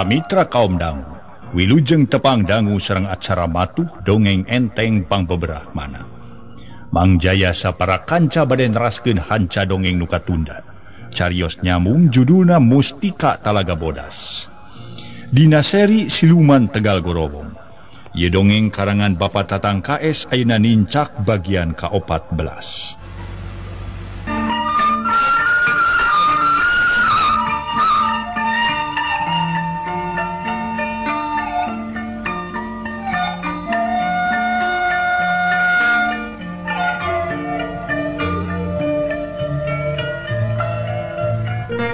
Para mitra kaum dangu, wilujeng tepang dangu sareng acara matuh dongeng enteng pangbeberah mana. Mang Jaya sapara kanca bade neraskeun hanca dongeng nu katunda. Carios nyambung judulna Mustika Talaga Bodas. Dina seri Siluman Tegal Gorowong. Ieu dongeng karangan Bapak Tatang KS ayeuna nincak bagian ka-14.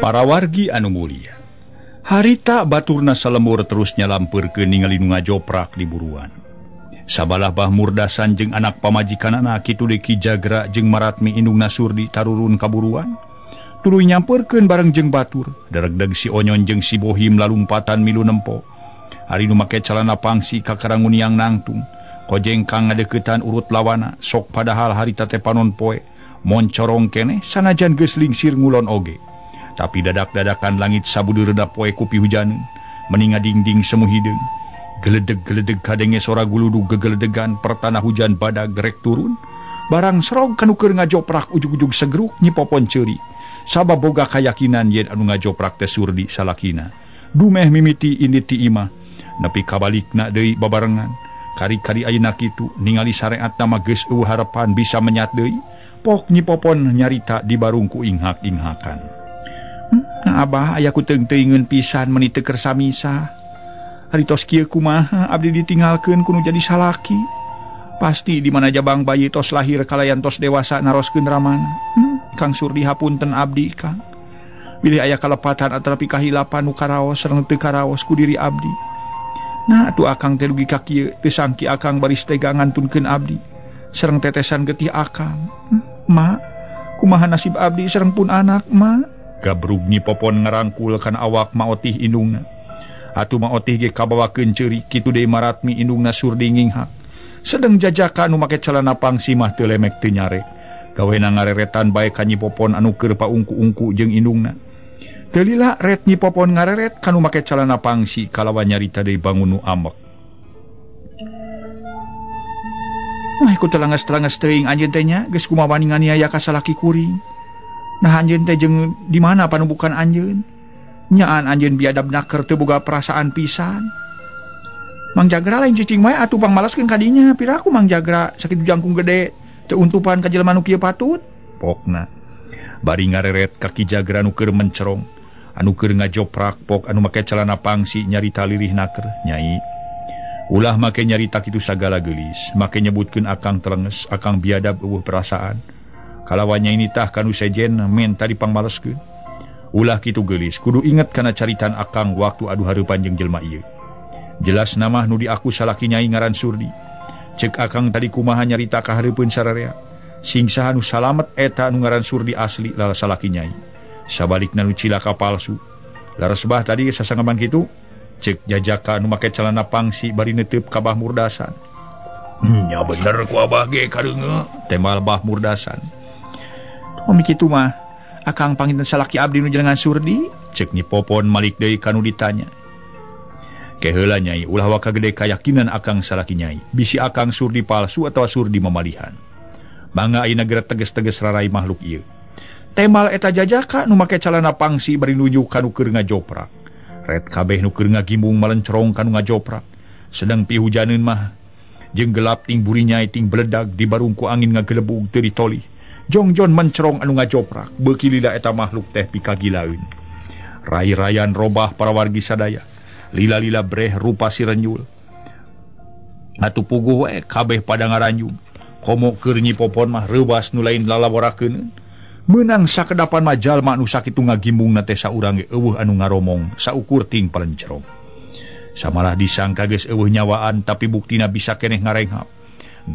Para wargi anu mulia, harita baturna salemur terus nyalampeurkeun ningali nu ngajoprak di buruan. Sabalah Bah Murdasan jeung anak pamajikanana kitu deui Ki Jagra jeung Maratmi indungna Surdi tarurun ka buruan. Tuluy nyampeurkeun bareng jeung batur, daregdeg si Onyon jeung si Bohim lalumpatan milu nempo. Ari nu make calana pangsi ka karanguniang nangtung, kojeng kang ngadeuketan urut lawana, sok padahal harita teh panon poe, moncorong keneh sanajan geus lingsir ngulon oge. Tapi dadak-dadakan langit sabudeurna poe ku pihujaneun, meni ngadingding semu hideung. Geledeg-geledeg kadenge sora guludug gegeledegan pertana hujan badag rek turun. Barang serog kanu keur ngajoprak ujug-ujug segruk Nyi Popon ceuri. Sabab boga kayakinan yen anu ngajoprak teh Surdi salakina. Dumeh mimiti indit ti imah, nepi kabalikna deui babarengan. Kari-kari ayeuna kitu ningali sareatna mah geus eueuh harapan bisa menyat deui. Pok Nyi Popon nyarita di barung ku inghak-inghakan. Nah, abah aya ku teung-teuingeun pisan meuni teu kersa misah. Ari tos kieu kumaha abdi ditinggalkeun kudu jadi salaki. Pasti di mana jabang bayi tos lahir kalayan tos dewasa naroskeun ramana. Kang Surdi hapunten abdi Kang. Bilih aya kalepatan atanapi kahilapan nu karaos sareng teu karaos ku diri abdi. Nah atuh akang teh dugi ka kieu teu sangki akang baris tega ngantunkeun abdi. Sareng tetesan getih akang. Ma, kumaha nasib abdi sareng pun anak, Ma? Gabrug Nyi Popon ngarangkul kana awak maotih indungna. Atuh maotih ge kabawakeun ceuri kitu deui Maratmi indungna Surdi nginghak. Sedeng jajaka nu make calana pangsi mah teu lemek teu nyare. Gawena ngareretan bae ka Nyi Popon anu keur paungku-ungku jeung indungna. Teu lila ret Nyi Popon ngareret kanu make calana pangsi kalawan nyarita deui bangun nu ambek. Wah, ku telanges-telanges teuing anjeun teh nya geus kumaha wani nganiaya ka salaki kuring. Nah anjeun teh jeung di mana panubukan anjeun? Nyaan anjeun biadab naker teu boga perasaan pisan. Mang Jagra lain cicing wae atuh pangmalaskeun ka dinya. Piraku Mang Jagra sakitu jangkung gede teu untupan ka jelema nu kieu patut. Pokna bari ngareret ka Ki Jagra nu keur mencerong, anu keur ngajoprak pok anu make calana pangsi nyarita lirih naker. Nyai, ulah make nyarita kitu sagala geulis, make nyebutkeun akang telenges, akang biadab eueuh perasaan. Kalawannya ini tah kanu sejen menta dipangmaleskeun. Ulah kitu geulis, kudu inget kana caritan akang waktu adu hareupan jeung jelema ieu. Jelas namah nu diaku salaki nyai ngaran Surdi. Cek akang tadi kumaha nyarita ka hareupeun sararea. Sing saha nu salamet eta nu ngaran Surdi asli lala salaki nyai. Sabalikna nu cilaka palsu. Laras bah tadi sasangaman kitu, cek jajaka nu make calana pangsi bari neuteub ka Bah Murdasan. Nya bener ku abah ge kareungeu, tembal Bah Murdasan. Umi kitu mah akang panginten salaki abdi nu jenengan Surdi, cek Nyi Popon malik deui kanu ditanya. Keheula nyai, ulah waka gede kayakinan akang salaki nyai, bisi akang Surdi palsu atawa Surdi mamalihan. Mangga ayeuna geura teges-teges rarai makhluk ieu. Temal eta jajaka nu make calana pangsi bari nunjuk kanu keur ngajoprak. Ret kabeh nu keur ngagimbung malencerong kanu ngajoprak. Sedang pihujaneun mah jeung gelap ting buri nyai ting beledag di barungku angin ngagelebug teu ditolih. Jongjon mencerong anu ngajoprak, beuki lila eta makhluk teh pikagilaeun. Rai-rayan robah para wargi sadaya, lila-lila breh rupa si renyul. Atuh puguh we kabeh pada ngaranjung. Komo keur Nyi Popon mah reubas nu lain lalaborakeun. Meunang sakedapan mah jalma nu sakitu ngagimbungna teh saurang ge eueuh anu ngaromong saukur ting palencerong. Samalah disangka geus eueuh nyawaan tapi buktina bisa keneh ngarenghap.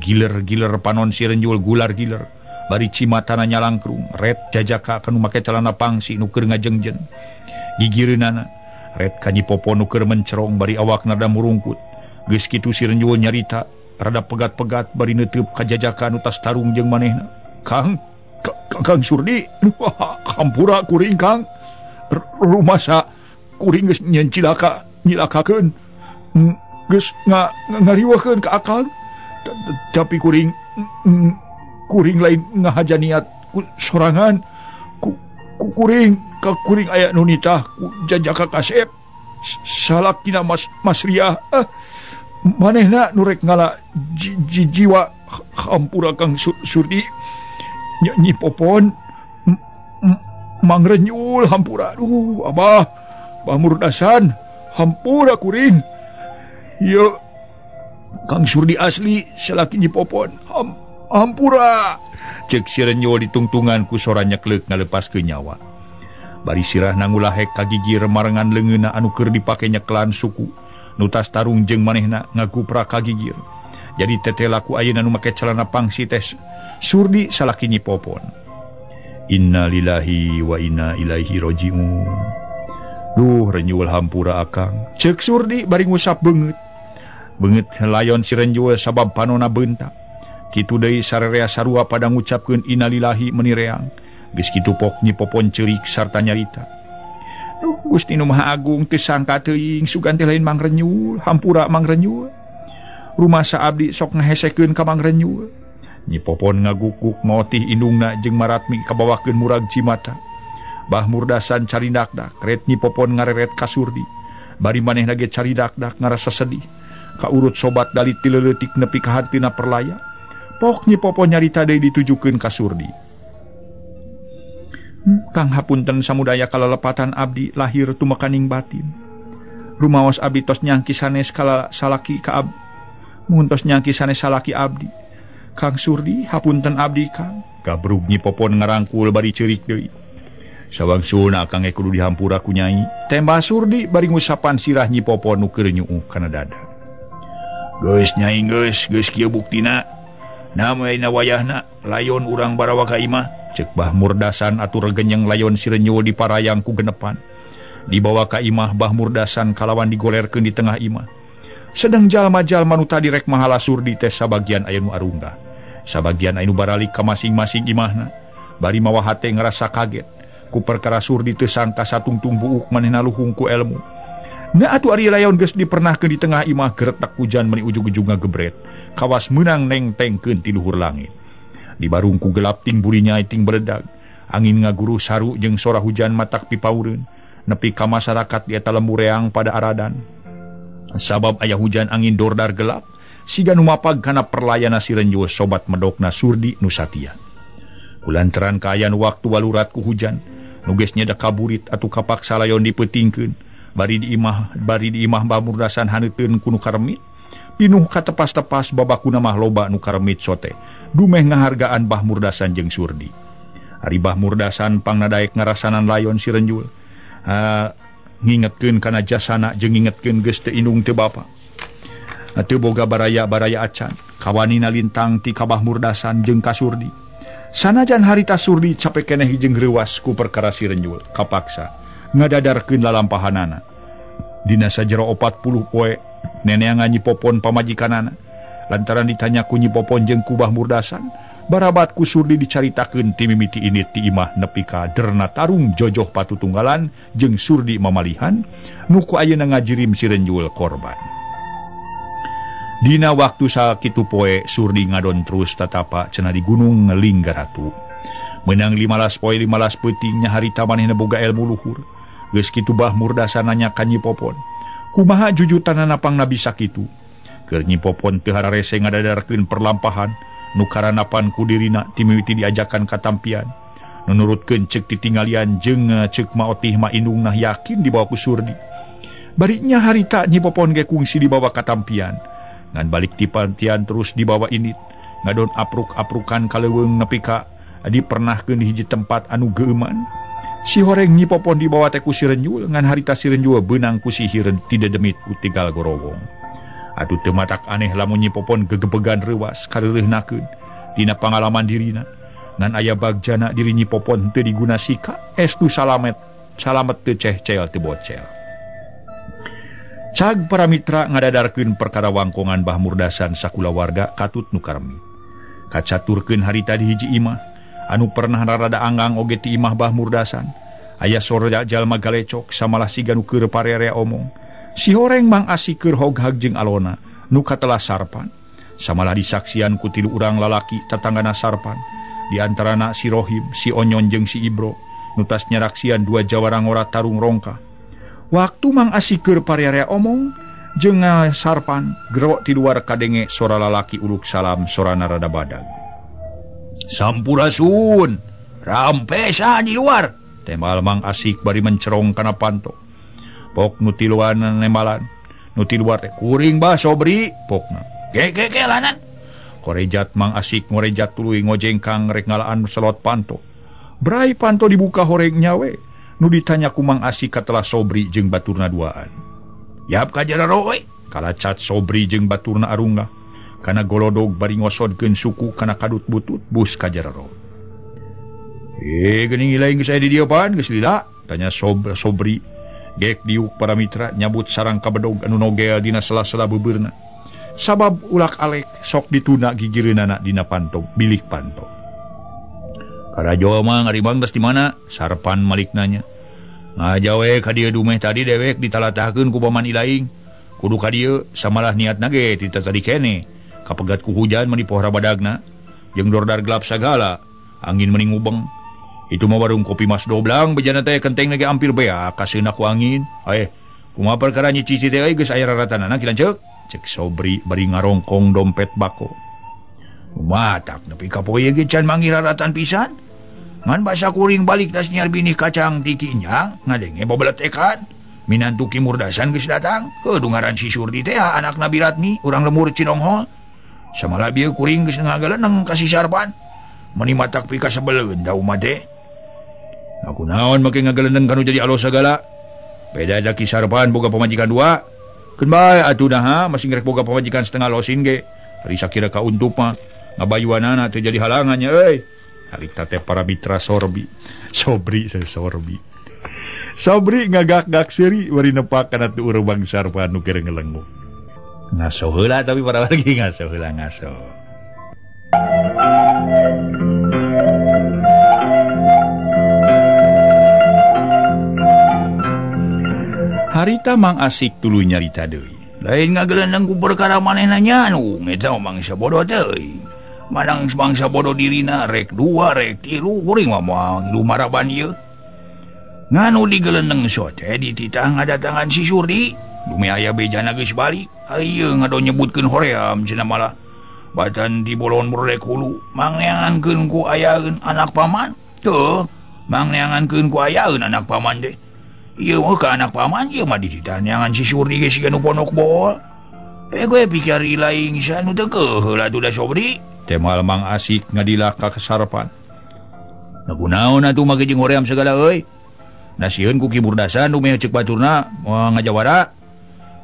Giler-giler panon si renjul gular-giler. Bari cimatana nyalangkrung, ret jajaka kanu make calana pangsi nu keur ngajengjen. Gigireunana, ret ka Nyi Popon nu keur mencerong bari awakna rada murungkut. Geus kitu si renjul nyarita, rada pegat-pegat bari neuteub ka jajaka nu tas tarung jeung manehna. Kang, Kang Surdi, hampura kuring Kang. Rumasa kuring geus nyeun cilaka nyilakakeun geus ngariweuhkeun ka akang tapi kuring kuring lain ngahaja niat ku sorangan ku kuring ka kuring aya nu nitah ku jajaka kasep salakina Mas Riah manehna nu rek ngala jiwa hampura Kang Surdi Nyi Popon Mangrenyul hampura aduh Abah Bah Murdasan hampura kuring ieu Kang Surdi asli salaki Nyi Popon hampura cek si Renyul ditungtungan ku sora nyeklek ngalepaskeun nyawa. Bari sirah nangulahek kagigir marengan leungeunna anu keur dipake nyeklan suku nu tas tarung jeung manehna ngaguprak kagigir. Jadi teteh laku ayeuna nu make celana pangsi teh Surdi salaki Nyi Popon. Innalillahi wa inna ilaihi rajiun. Duh Renyul hampura akang cek Surdi bari ngusap beungeut. Beungeut layon si Renyul sabab panona beuntak. Kitu deui sarerea sarua pada ngucapkeun innalillahi meuni reang. Geus kitu pok Nyi Popon ceurik sarta nyarita. Duh Gusti nu Maha Agung teu sangka teuing sugan teh lain Mang Renyul, hampura Mang Renyul. Rumasa abdi sok ngahesekeun ka Mang Renyul. Nyi Popon ngagukuk maotih indungna jeung maratmi kabawakeun murag cimata. Bah Murdasan caridakdak, ret Nyi Popon ngareret ka Surdi. Bari manehna ge caridakdak ngarasa sedih. Kaurut sobat dalit ti leuletik nepi ka hartina perlaya. Pok Nyi Popon nyarita deui ditujukeun ka Surdi. Kang hapunten samudaya kalalepatan abdi lahir tumekaning batin. Rumaos abdi tos nyangki sanes kala salaki ka ab. Mun tos nyangki sanes salaki abdi. Kang Surdi hapunten abdi Kang. Gabrug Nyi Popon ngarangkul bari ceurik deui. Sawangsulna Kang kudu dihampura ku Nyai. Tembah Surdi bari ngusapan sirah Nyi Popon nu keur nyuuh kana dada. Geus Nyai geus, geus kieu buktina. Namina wayahna layon urang barawa ka imah. Cek Bah Murdasan atur regenyeng layon si Renyul diparayang ku genepan. Dibawa ka imah Bah Murdasan kalawan digolerkeun di tengah imah. Sedang jalma-jalma nu tadi rek mahala Surdi teh sabagian aya nu arunggah. Sabagian aya nu baralik ka masing-masing imahna. Bari mawa hate ngarasa kaget ku perkara Surdi teu sangka satungtung buuk manehna luhung ku elmu. Nah atuh ari layon geus dipernahkeun di tengah imah geretak hujan meuni ujug-ujug ngagebret. Kawas meunang nengtengkeun ti luhur langit. Di barungku gelap ting burinya ting beledag. Angin ngaguru saru jeung sora hujan matak pipaureun. Nepi ka masyarakat di eta lembur reang pada aradan. Sabab aya hujan angin dordar gelap, siga nu mapag kana perlayana si Renyul sobat medokna Surdi nu satia. Kulantaran kaayaan waktu walurat ku hujan, nu geus nyeda kaburit atuh kapaksa layon dipeutingkeun. Bari di imah Bah Murdasan haneuteun ku nu karemit. Pinuh katepas-tepas babakuna mah loba nu karemit sote. Dumeh ngahargaan Bah Murdasan jeung Surdi. Ari Bah Murdasan pangnadaek ngarasanan layon si Renyul. Ngingetkeun kana jasana jeung ngingetkeun geus teu indung teu bapa. Teu boga baraya-baraya acan. Kawanina lintang ti ka Bah Murdasan jeung ka Surdi. Sanajan harita Surdi capek keneh jeung reuwas ku perkara si Renyul kapaksa ngadadarkeun lalampahanana. Dina sajero 40 poe neneangan Nyi Popon pamajikanana. Lantaran ditanya ku Nyi Popon jeung ku Bah Murdasan, barabat ku Surdi dicaritakeun ti mimiti init ti imah nepi ka derna tarung jojoh patutunggalan jeung Surdi mamalihan nu ku ayeuna ngajirim si Renyul korban. Dina waktu sakitu poe Surdi ngadon terus tatapa cenah di Gunung Linggaratu. Menang 15 poe 15 peuting nya harita manehna boga ilmu luhur. Geus kitu Bah Murdasan nanya ka Nyi Popon, kumaha jujutanana pangna bisa kitu? Keur Nyi Popon teu hararese ngadadarkeun perlampahan nu karanapan ku dirina ti mimiti diajakan katampian. Nu nurutkeun ceuk titinggalian jeung ceuk maotih ma indungna yakin dibawa ku Surdi. Bari nya harita Nyi Popon ge kungsi dibawa katampian. Ngan balik ti pantian terus dibawa init. Ngadon apruk-aprukan ka leuweung nepi ka dipernahkeun di hiji tempat anu geuman. Si horeng Nyi Popon dibawa teh ku si Renyul ngan harita si Renyul beunang ku sihir ti dedemit ku tigal gorowong. Atuh teu matak aneh lamun Nyi Popon gegebegan reuwas kareureuhnakeun dina pangalaman dirina. Ngan aya bagjana diri Nyi Popon teu diguna sika estu salamet salamet teu ceh-cel teu bocel. Cag para mitra ngadadarkeun perkara wangkongan Bah Murdasan sakulawarga katut nu karemi. Kacaturkeun harita di hiji imah anu pernah rada anggang oge ti imah Bah Murdasan. Aya sora jalma galecok samalah siga nu keur parerea omong. Si horeng Mang Asik keur hoghag jeung alona nu katelah Sarpan. Samalah disaksian ku tilu urang lalaki tatanggana Sarpan. Di antarana si Rohim, si Onyon jeung si Ibro nu tas nyaraksian dua jawara ngora tarung rongka. Waktu Mang Asik keur parearea omong jeung Sarpan, gerok ti luar kadenge sora lalaki uluk salam sorana rada badag. Sampurasun, rampesa di luar. Temal Mang Asik bari mencerong kana panto. Pok nu tiluan nemalan, nu ti luar teh kuring bah Sobri pokna. Ge ge ge lanan. Korejat Mang Asik ngorejat tuluy ngojengkang rek ngalaan selot panto. Brai panto dibuka horeng nyawe. Nu ditanya ku Mang Asik katelah Sobri jeung baturna duaan. Yap ka jararo we. Kalacat Sobri jeung baturna arunggah. Kana golodog bari ngosodkeun suku kana kadut butut bus ka jararo. Geuning lain geus aya di dieu pan geus lila? Tanya Sobri. Gek diuk para mitra nyabut sarang kabedog anu nogel dina sela-sela beubeurna. Sabab ulak alek sok dituna gigireunana dina panto bilih panto. Karajo mah ngarimang geus di mana? Sarpan malik nanya. Ngajawe ka dieu dumeh tadi dewek ditalatahkeun ku paman ilaing. Kudu ka dieu samalah niatna ge ti tadi kene. Kapegat ku hujan meni pohra badagna jeung dordar gelap sagala, angin meni ngubeng. Itu mah warung kopi Mas Doblang bejana teh kenteng ge hampir bea kaseuna ku angin. Kumaha perkara nyi cici teh geus aya raratanana ki lanceuk? Cek Sobri bari ngarongkong dompet bako. Matak nepi ka poe ge can manggih raratan pisan. Ngan basa kuring balik tas nyiar binih kacang ti Kinyang ngadenge babeletekan. Minantu Ki Murdasan geus datang. Heuh ngaran si Surdi teh anakna Biratmi urang lemur Cinonghol. Samalah bieu kuring geus ngagaleneng ka si Sarpan. Meni matak pika sebeleun da umat teh. Aku naon make ngageleneng kanu jadi alos sagala. Beda da Ki Sarpan boga pamajikan dua. Keun bae atuh naha masih ngrek boga pamajikan setengah losin ge. Ari sakira kauntup mah ngabayuanana teu jadi halangannya euy. Harita teh para mitra Sorbi. Sobri Sorbi. Sobri ngagak-gak seuri bari nepak kana tuur Bang Sarpan nu keur ngelengu. Ngaso heula tapi para wargi ngaso heula ngaso. Harita Mang Asik tuluy nyarita deui. Lain ngageleneng ku perkara manehna nya nu eta mangsa bodoh teh. Manang bangsa bodoh dirina rek dua rek tilu kuring mah moal ngilu maraban ieu. Nganu digeleneng sote dititah ngadatangan si Surdi. Dume aya bejana geus balik. Ari ieu ngado nyebutkeun hoream cenah malah. Batan di bolon borlek hulu mangneangankeun ku ayaeun anak paman. Teuh, mangneangankeun ku ayaeun anak paman teh. Ieu mah ka anak paman ieu mah dititah neangan si Surdi ge siga nu pondok bol. Gue pikir ilaing sanu teu keheula atuh da Sobri. Temal Mang Asik ngadila ka Sarpan. Nah kunaon atuh make jeung hoream sagala euy. Nasieun ku Ki Murdasan nu meh ceuk baturna moal ngajawara.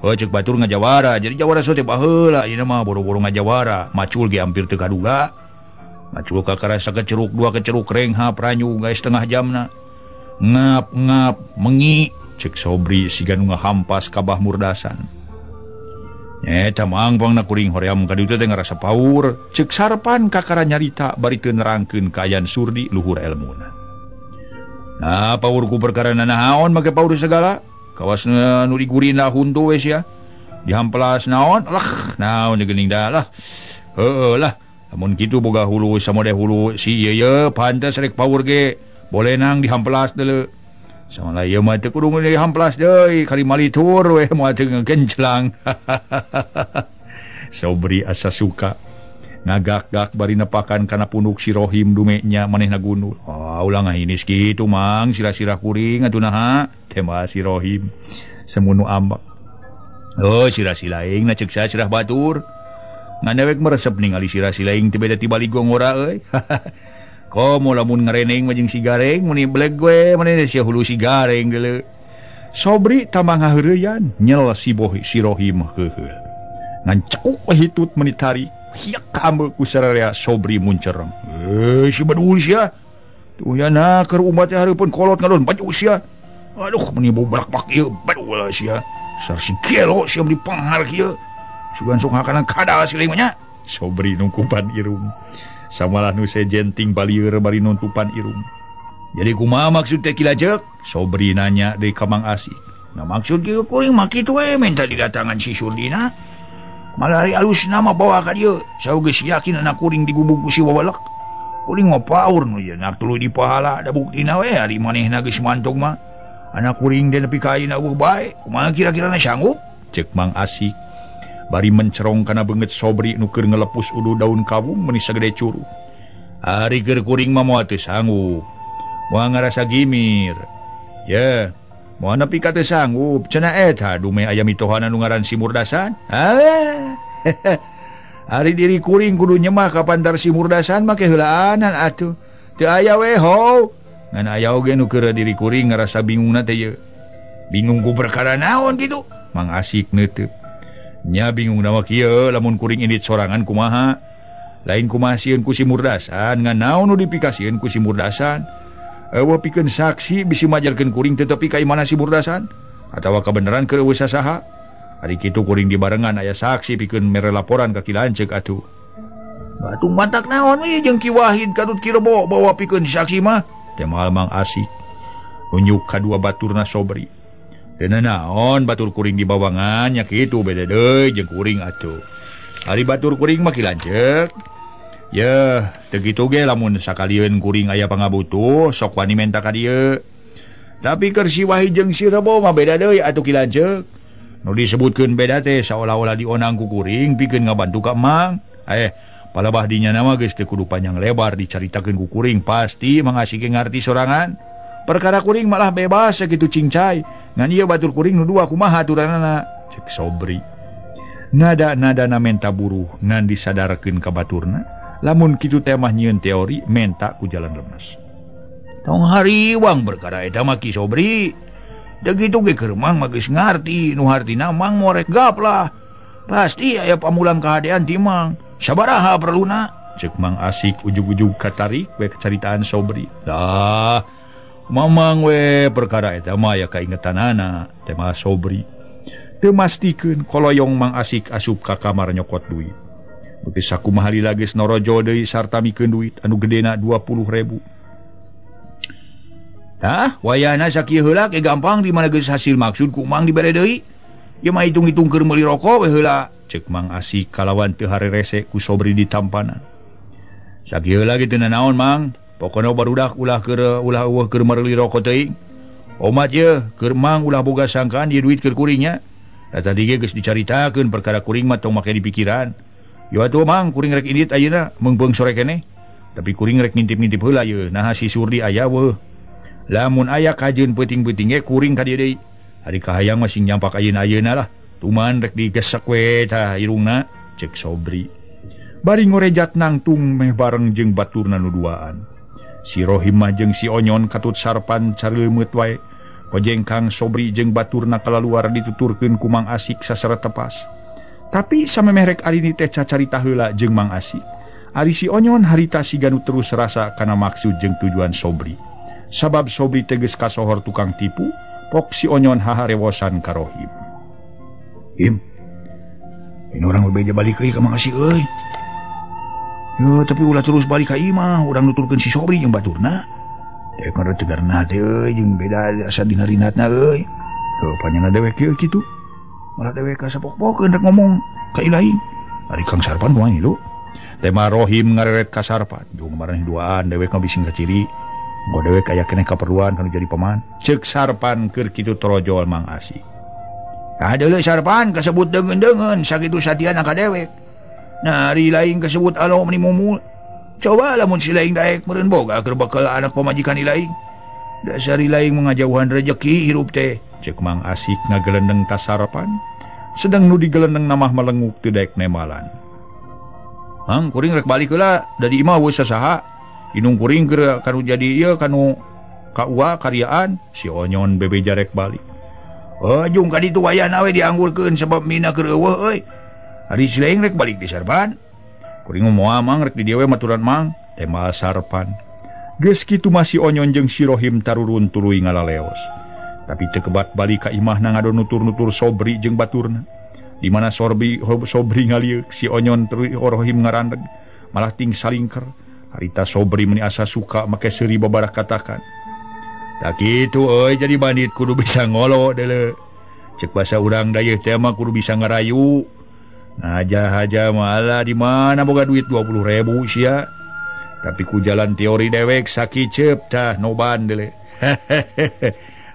Heuh ceuk batur ngajawara. Jadi jawara sote baheula ieu mah boro-boro ngajawara. Macul ge hampir teu kaduga. Macul ka karasa keceruk dua keceruk renghap ranyu gae setengah jamna. Ngap ngap mengi cek Sobri siga nu ngahampas ka Bah Murdasan. Eta mang pangna kuring hoream ka ditu teh ngarasa paur. Cek Sarpan kakara nyarita bari teu nerangkeun kaayaan Surdi luhur elmuna. Nah paur ku perkara nanaon make paur segala. Kawasna nu digurina huntu we sia. Dihampelas naon lah naon geuning dah lah. Heueuh lah lamun kitu boga hulu samode hulu si ieu ye pantes rek paur ge boleh nang dihampelas deuleu. Samalah ieu mah teu kudu dihampelas deui kali malitur we moal teu ngegenclang. Sobri asa suka ngagak-gak bari nepakan kana punuk si Rohim dumenya manehna gundul. Ah ulah ngahinis kitu mang sirah-sirah kuring atuh naha tema si Rohim semunu ambek. Oh sirah silaing na ceuk sirah batur. Ngan dewek meresep ningali sirah silaing teu beda ti baligong ora euy. Komo lamun ngareneng mah jeung si Gareng meni beleg we maneh sia hulu si Gareng deuleu. Sobri tambah ngaheureyan nyel si bohi si Rohim heuheul. Ngan cekuk we hitut meni tarik hiak ka ambeu ku sararea Sobri muncereng. Si badul sia. Tuh yana keur umat teh hareupeun kolot ngadon baju sia. Aduh meni boblak-blak ieu badul sia. Sar si gelo sia meni panghar kieu. Sugan sok hakana kadal si mah nya. Sobri nungkupan irung. Samalah nu sejenting balieur bari nuntupan irung. Jadi kumaha maksud teh Ki Lajek? Sobri nanya deui ka Mang Asik. Nah maksud kieu kuring mah kitu we minta didatangan si Surdina. Malah ari alusna mah bawa ka dieu. Sageus yakin anak kuring digubug ku si Wawalek. Kuring mah paur nu ieu nak tuluy dipahala da buktina we ari manehna geus mantog mah. Anak kuring teh nepi ka ayeuna eueuh bae. Kumaha kira-kirana sanggup? Cek Mang Asik. Bari mencerong kana beungeut Sobri nu keur ngelepus uduh daun kawung meuni sagede curu. Ari keur kuring mah moal teu sanggup. Moal ngarasa gimir. Ye, moal nepi ka teu sanggup. Cenah eta dumeh aya mitohana nu ngaran si Murdasan. Ah. Ari diri kuring kudu nyemah ka pantar si Murdasan make heulaanan atuh. Teu aya we ho. Ngan aya oge nu keur diri kuring ngarasa bingungna teh ye. Bingung ku perkara naon kitu? Mang Asik neuteuk. Nya bingung mah kieu lamun kuring indit sorangan kumaha. Lain kumaha sieun ku si Murdasan, ngan naon nu dipikasieun ku si Murdasan. Eueuh pikeun saksi bisi majarkeun kuring teu tepi ka imana si Murdasan atawa kabeneran keur eueuh sasaha. Ari kitu kuring dibarengan aya saksi pikeun mere laporan ka Ki Lanceuk atuh. Batu matak naon we jeung Ki Wahid katut Ki Rebo bawa pikeun saksi mah. Teh moal Mang Asik nunjuk ka dua baturna Sobri. Teu naon batur kuring dibawangan nya kitu beda deui jeung kuring atuh. Ari batur kuring mah Ki Lanceuk. Yeuh, teu kitu ge lamun sakalieun kuring aya pangabutuh sok wani menta ka dieu. Tapi keur si Wahid jeung si Rebo mah beda deui atuh Ki Lanceuk. Nu disebutkeun beda teh saolah-olah dionang ku kuring pikeun ngabantu ka Mang. Palebah dinya mah geus teu kudu panjang lebar dicaritakeun ku kuring pasti Mang Asik ge ngarti sorangan. Perkara kuring malah bebas sakitu cincai. Ngan ieu batur kuring nu dua kumaha aturanana? Cek Sobri. Nada-nadana menta buruh ngan disadarkeun ka baturna. Lamun kitu teh mah nyieun teori menta ku jalan lemes. Tong hariwang perkara eta mah Ki Sobri. Da kitu ge keur Mang mah geus ngarti nu hartina Mang morek gaplah. Pasti aya pamulang kahadean ti Mang. Sabaraha perluna? Cek Mang Asik ujug-ujug katarik we kacaritaan Sobri. Dah, Mamang we perkara eta mah aya kaingetanana teh mah Sobri. Teu mastikeun koloyong Mang Asik asup ka kamar nyokot duit. Beuki sakumaha lila geus norojo deui sarta mikeun duit anu gedena 20.000. Tah, wayahna sakieu heula ke gampang di mana geus hasil maksud ku Mang dibere deui. Ieu mah hitung-hitung keur meuli rokok we heula. Cek Mang Asik kalawan teu harerese ku Sobri ditampanan. Sakieu heula ge teu nanaon Mang. Pokona barudak ulah keur ulah eueuh keur meuli rokok teuing. Omat ye keur Mang ulah boga sangkaan ieu duit keur kuringnya. Da tadi ge geus dicaritakeun perkara kuring mah tong make dipikiran. Yo atuh Mang kuring rek indit ayeuna meungpeung sore keneh. Tapi kuring rek ngintip-ngintip heula ye naha si Surdi aya weuh. Lamun aya kajeun peuting-peuting ge kuring ka dieu deui. Ari kahayang mah sing nyampak ayeuna-ayeuna lah. Tuman rek digesek we tah irungna cek Sobri. Bari ngorejat nangtung meh bareng jeung baturna nu duaan. Si Rohim mah jeung si Onyon katut Sarpan careumeut wae. Kojengkang Sobri jeung baturna kalaluar dituturkeun ku Mang Asik sasara tepas. Tapi samemeh rek arini teh cacarita heula jeung Mang Asik. Ari si Onyon harita siga nu terus rasa kana maksud jeung tujuan Sobri. Sabab Sobri teh geus kasohor tukang tipu, pok si Onyon haharewosan ka Rohim. Him. Ini orang bebeja balik euy ka Mang Asik euy. Yo, tapi ulah terus balik ka imah, urang nuturkeun si Sobri jeung baturna. Teh kana tegarna teh euy jeung beda asa dina rinatna euy. Heuh panyana dewek kieu kitu. Malah dewek ka sapok-pokeun rek ngomong ka ilaing. Ari Kang Sarpan kumaha ngilu? Teh mah Rohim ngareret ka Sarpan. Jeung maraneh duaan dewek mah bising kaciri. Engko dewek aya keneh kaperluan kanu jadi paman. Ceuk Sarpan keur kitu torojol Mang Asik. Tah deuleu Sarpan kasebut deungeun-deungeun sakitu satiana ka dewek. Nah, ari lain kasebut alo meni mumul. Coba lamun si lain daek meureun boga keur bekal anak pamajikan ilaing. Dasar ilaing mengajauhan rejeki hirup teh. Cek Mang Asik ngagelendeng ka Sarpan. Sedang nu digelendeng namah melenguk teu daek nemalan. Mang kuring rek balik heula da di imah eueuh sasaha. Inung kuring keur kanu jadi ieu kanu ka ua karyaan si Onyon bebeja rek balik. Oh, jung ka ditu wayahna we dianggurkeun sebab mina keur eueuh euy. Ari si lain rek balik di Sarpan. Kuring moal Mang rek di dieu we maturan Mang. Teh mah Sarpan. Geus kitu mah si Onyon jeung si Rohim tarurun tuluy ngalaleos. Tapi teu kebat balik ka imahna ngadon nutur-nutur Sobri jeung baturna. Di mana Sobri ngalieuk si Onyon tuluy Rohim ngarandeg malah ting salingker. Harita Sobri meni asa suka make seuri babarah katakan. Tak kitu euy jadi bandit kudu bisa ngolo deuleu. Cek basa urang dayeuh teh mah kudu bisa ngarayu. Nah aja-aja malah di mana boga duit 20.000 sia. Tapi ku jalan teori dewek sakiceup tah noban deuleu.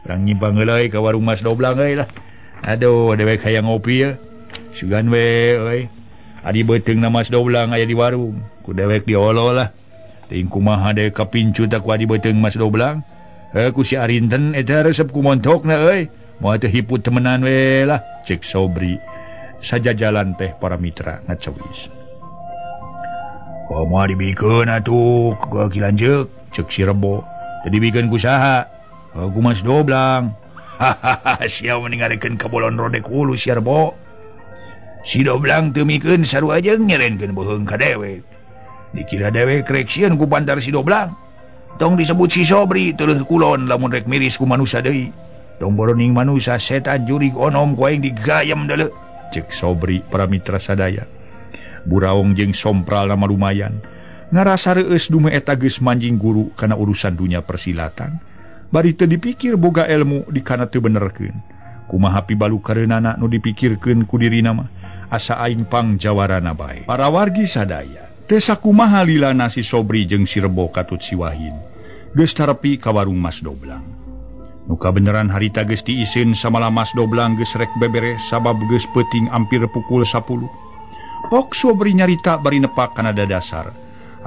Rang nyimpang heula ka warung Mas Doblang euy lah. Aduh dewek hayang ngopi ya. Sugan we euy. Adi beuteung na Mas Doblang aya di warung. Ku dewek diolo lah. Teuing kumaha dewek kapincu tah ku adi beuteung Mas Doblang. Ku si Arinten eta resep ku montokna euy. Moal teu hiput temenan we lah cek Sobri. Saja jalan teh para mitra ngacawis. Komo dibikeun atuh ku ki lanjeuk cek si Rebo. Teu dibikeun ku saha? Ku Mas Doblang. Hahaha sia mending ka bolon rodek hulu si Rebo. Si Doblang teu mikeun sarua jeung nyerenkeun beuheung ka dewek. Dikira dewek rek sieun ku bandar si Doblang. Tong disebut si Sobri teueuh kulon lamun rek miris ku manusa deui. Tong boroning manusa setan jurig onom ku aing digayem deuleu. Cek Sobri para mitra sadaya. Buraong jeung sompral nama lumayan. Ngarasa reueus dume eta geus manjing guru kana urusan dunya persilatan. Bari teu dipikir boga ilmu di kana teu benerkeun. Kumaha pibalukareunana nu dipikirkeun ku dirina mah asa aing pangjawarana bae. Para wargi sadaya teu sakumaha lilana si Sobri jeung si Rebo katut si Wahid. Geus tarepi ka warung Mas Doblang. Nu kabeneran harita geus diiseun samalah Mas Doblang geus rek beberes sabab geus peuting ampir pukul 10. Pok Sobri nyarita bari nepak kana dadasar.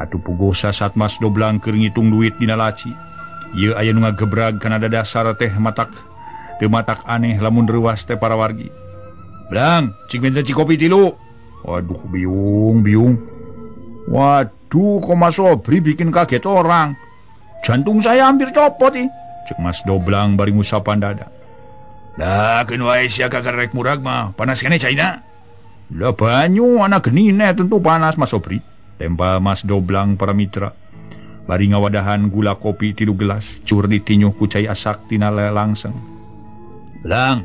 Atuh pugosa saat Mas Doblang keur ngitung duit dina laci. Ieu aya nu ngagebrag kana dadasar teh matak teu matak aneh lamun reuas teh para wargi. Blang, cik minta cik kopi tilu. Waduh biung biung. Waduh, kok Mas Sobri bikin kaget orang. Jantung saya hampir copot ih. Cek Mas Doblang bari ngusapan dada. Lah keun wae sia kakarek murag mah, panas keneh caina. Lah banyu anak genine tentu panas Mas Sobri. Tempal Mas Doblang para mitra. Bari ngawadahan gula kopi 3 gelas, cur ditinyuh ku cai asak tina langseng. Blang,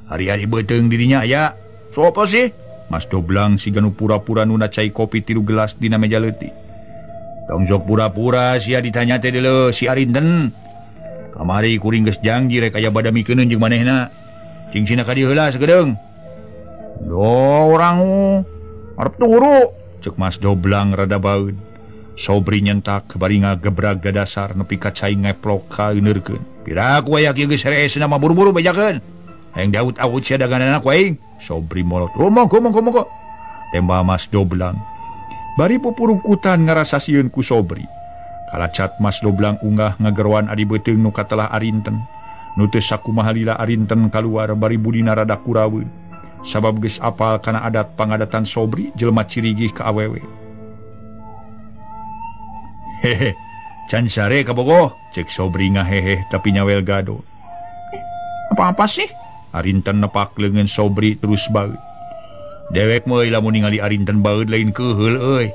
hari-hari beuteung dirinya aya. Sopo sih? Mas Doblang siga nu pura-pura nuna cai kopi 3 gelas dina meja leutik. Tong jok pura-pura sia ditanya teh deuleu si Arinten. Kamari kuring geus janji rek aya badamikeun jeung manehna. Cing sina ka dieu heula sakedeung. Loh orang arep turu cek Mas Doblang rada baeud. Sobri nyentak bari ngagebrag gadasar nepi ka cai ngeplok ka euneurkeun. Piraku aya kieu geus hereesna mah buru-buru bejakeun. Hayang daut-aut sia daganganna ku aing. Sobri molot. Oh, monggo monggo monggo. Tembak Mas Doblang. Bari pupurungkutan ngarasa sieun ku Sobri. Kalacat Mas Doblang unggah ngageroan adi beuteung nu katelah Arinten. Nu teu sakumaha lila Arinten kaluar bari budina rada kuraweun. Sabab geus apal kana adat pangadatan Sobri jelema cirigih ka awewe. Hehe, can sare kabogoh, cek Sobri ngahehe tapi nyawel gado. Apa-apa sih? Arinten nepak leungeun Sobri terus baeud. Dewek mah lamun ningali Arinten baeud lain keuheul euy.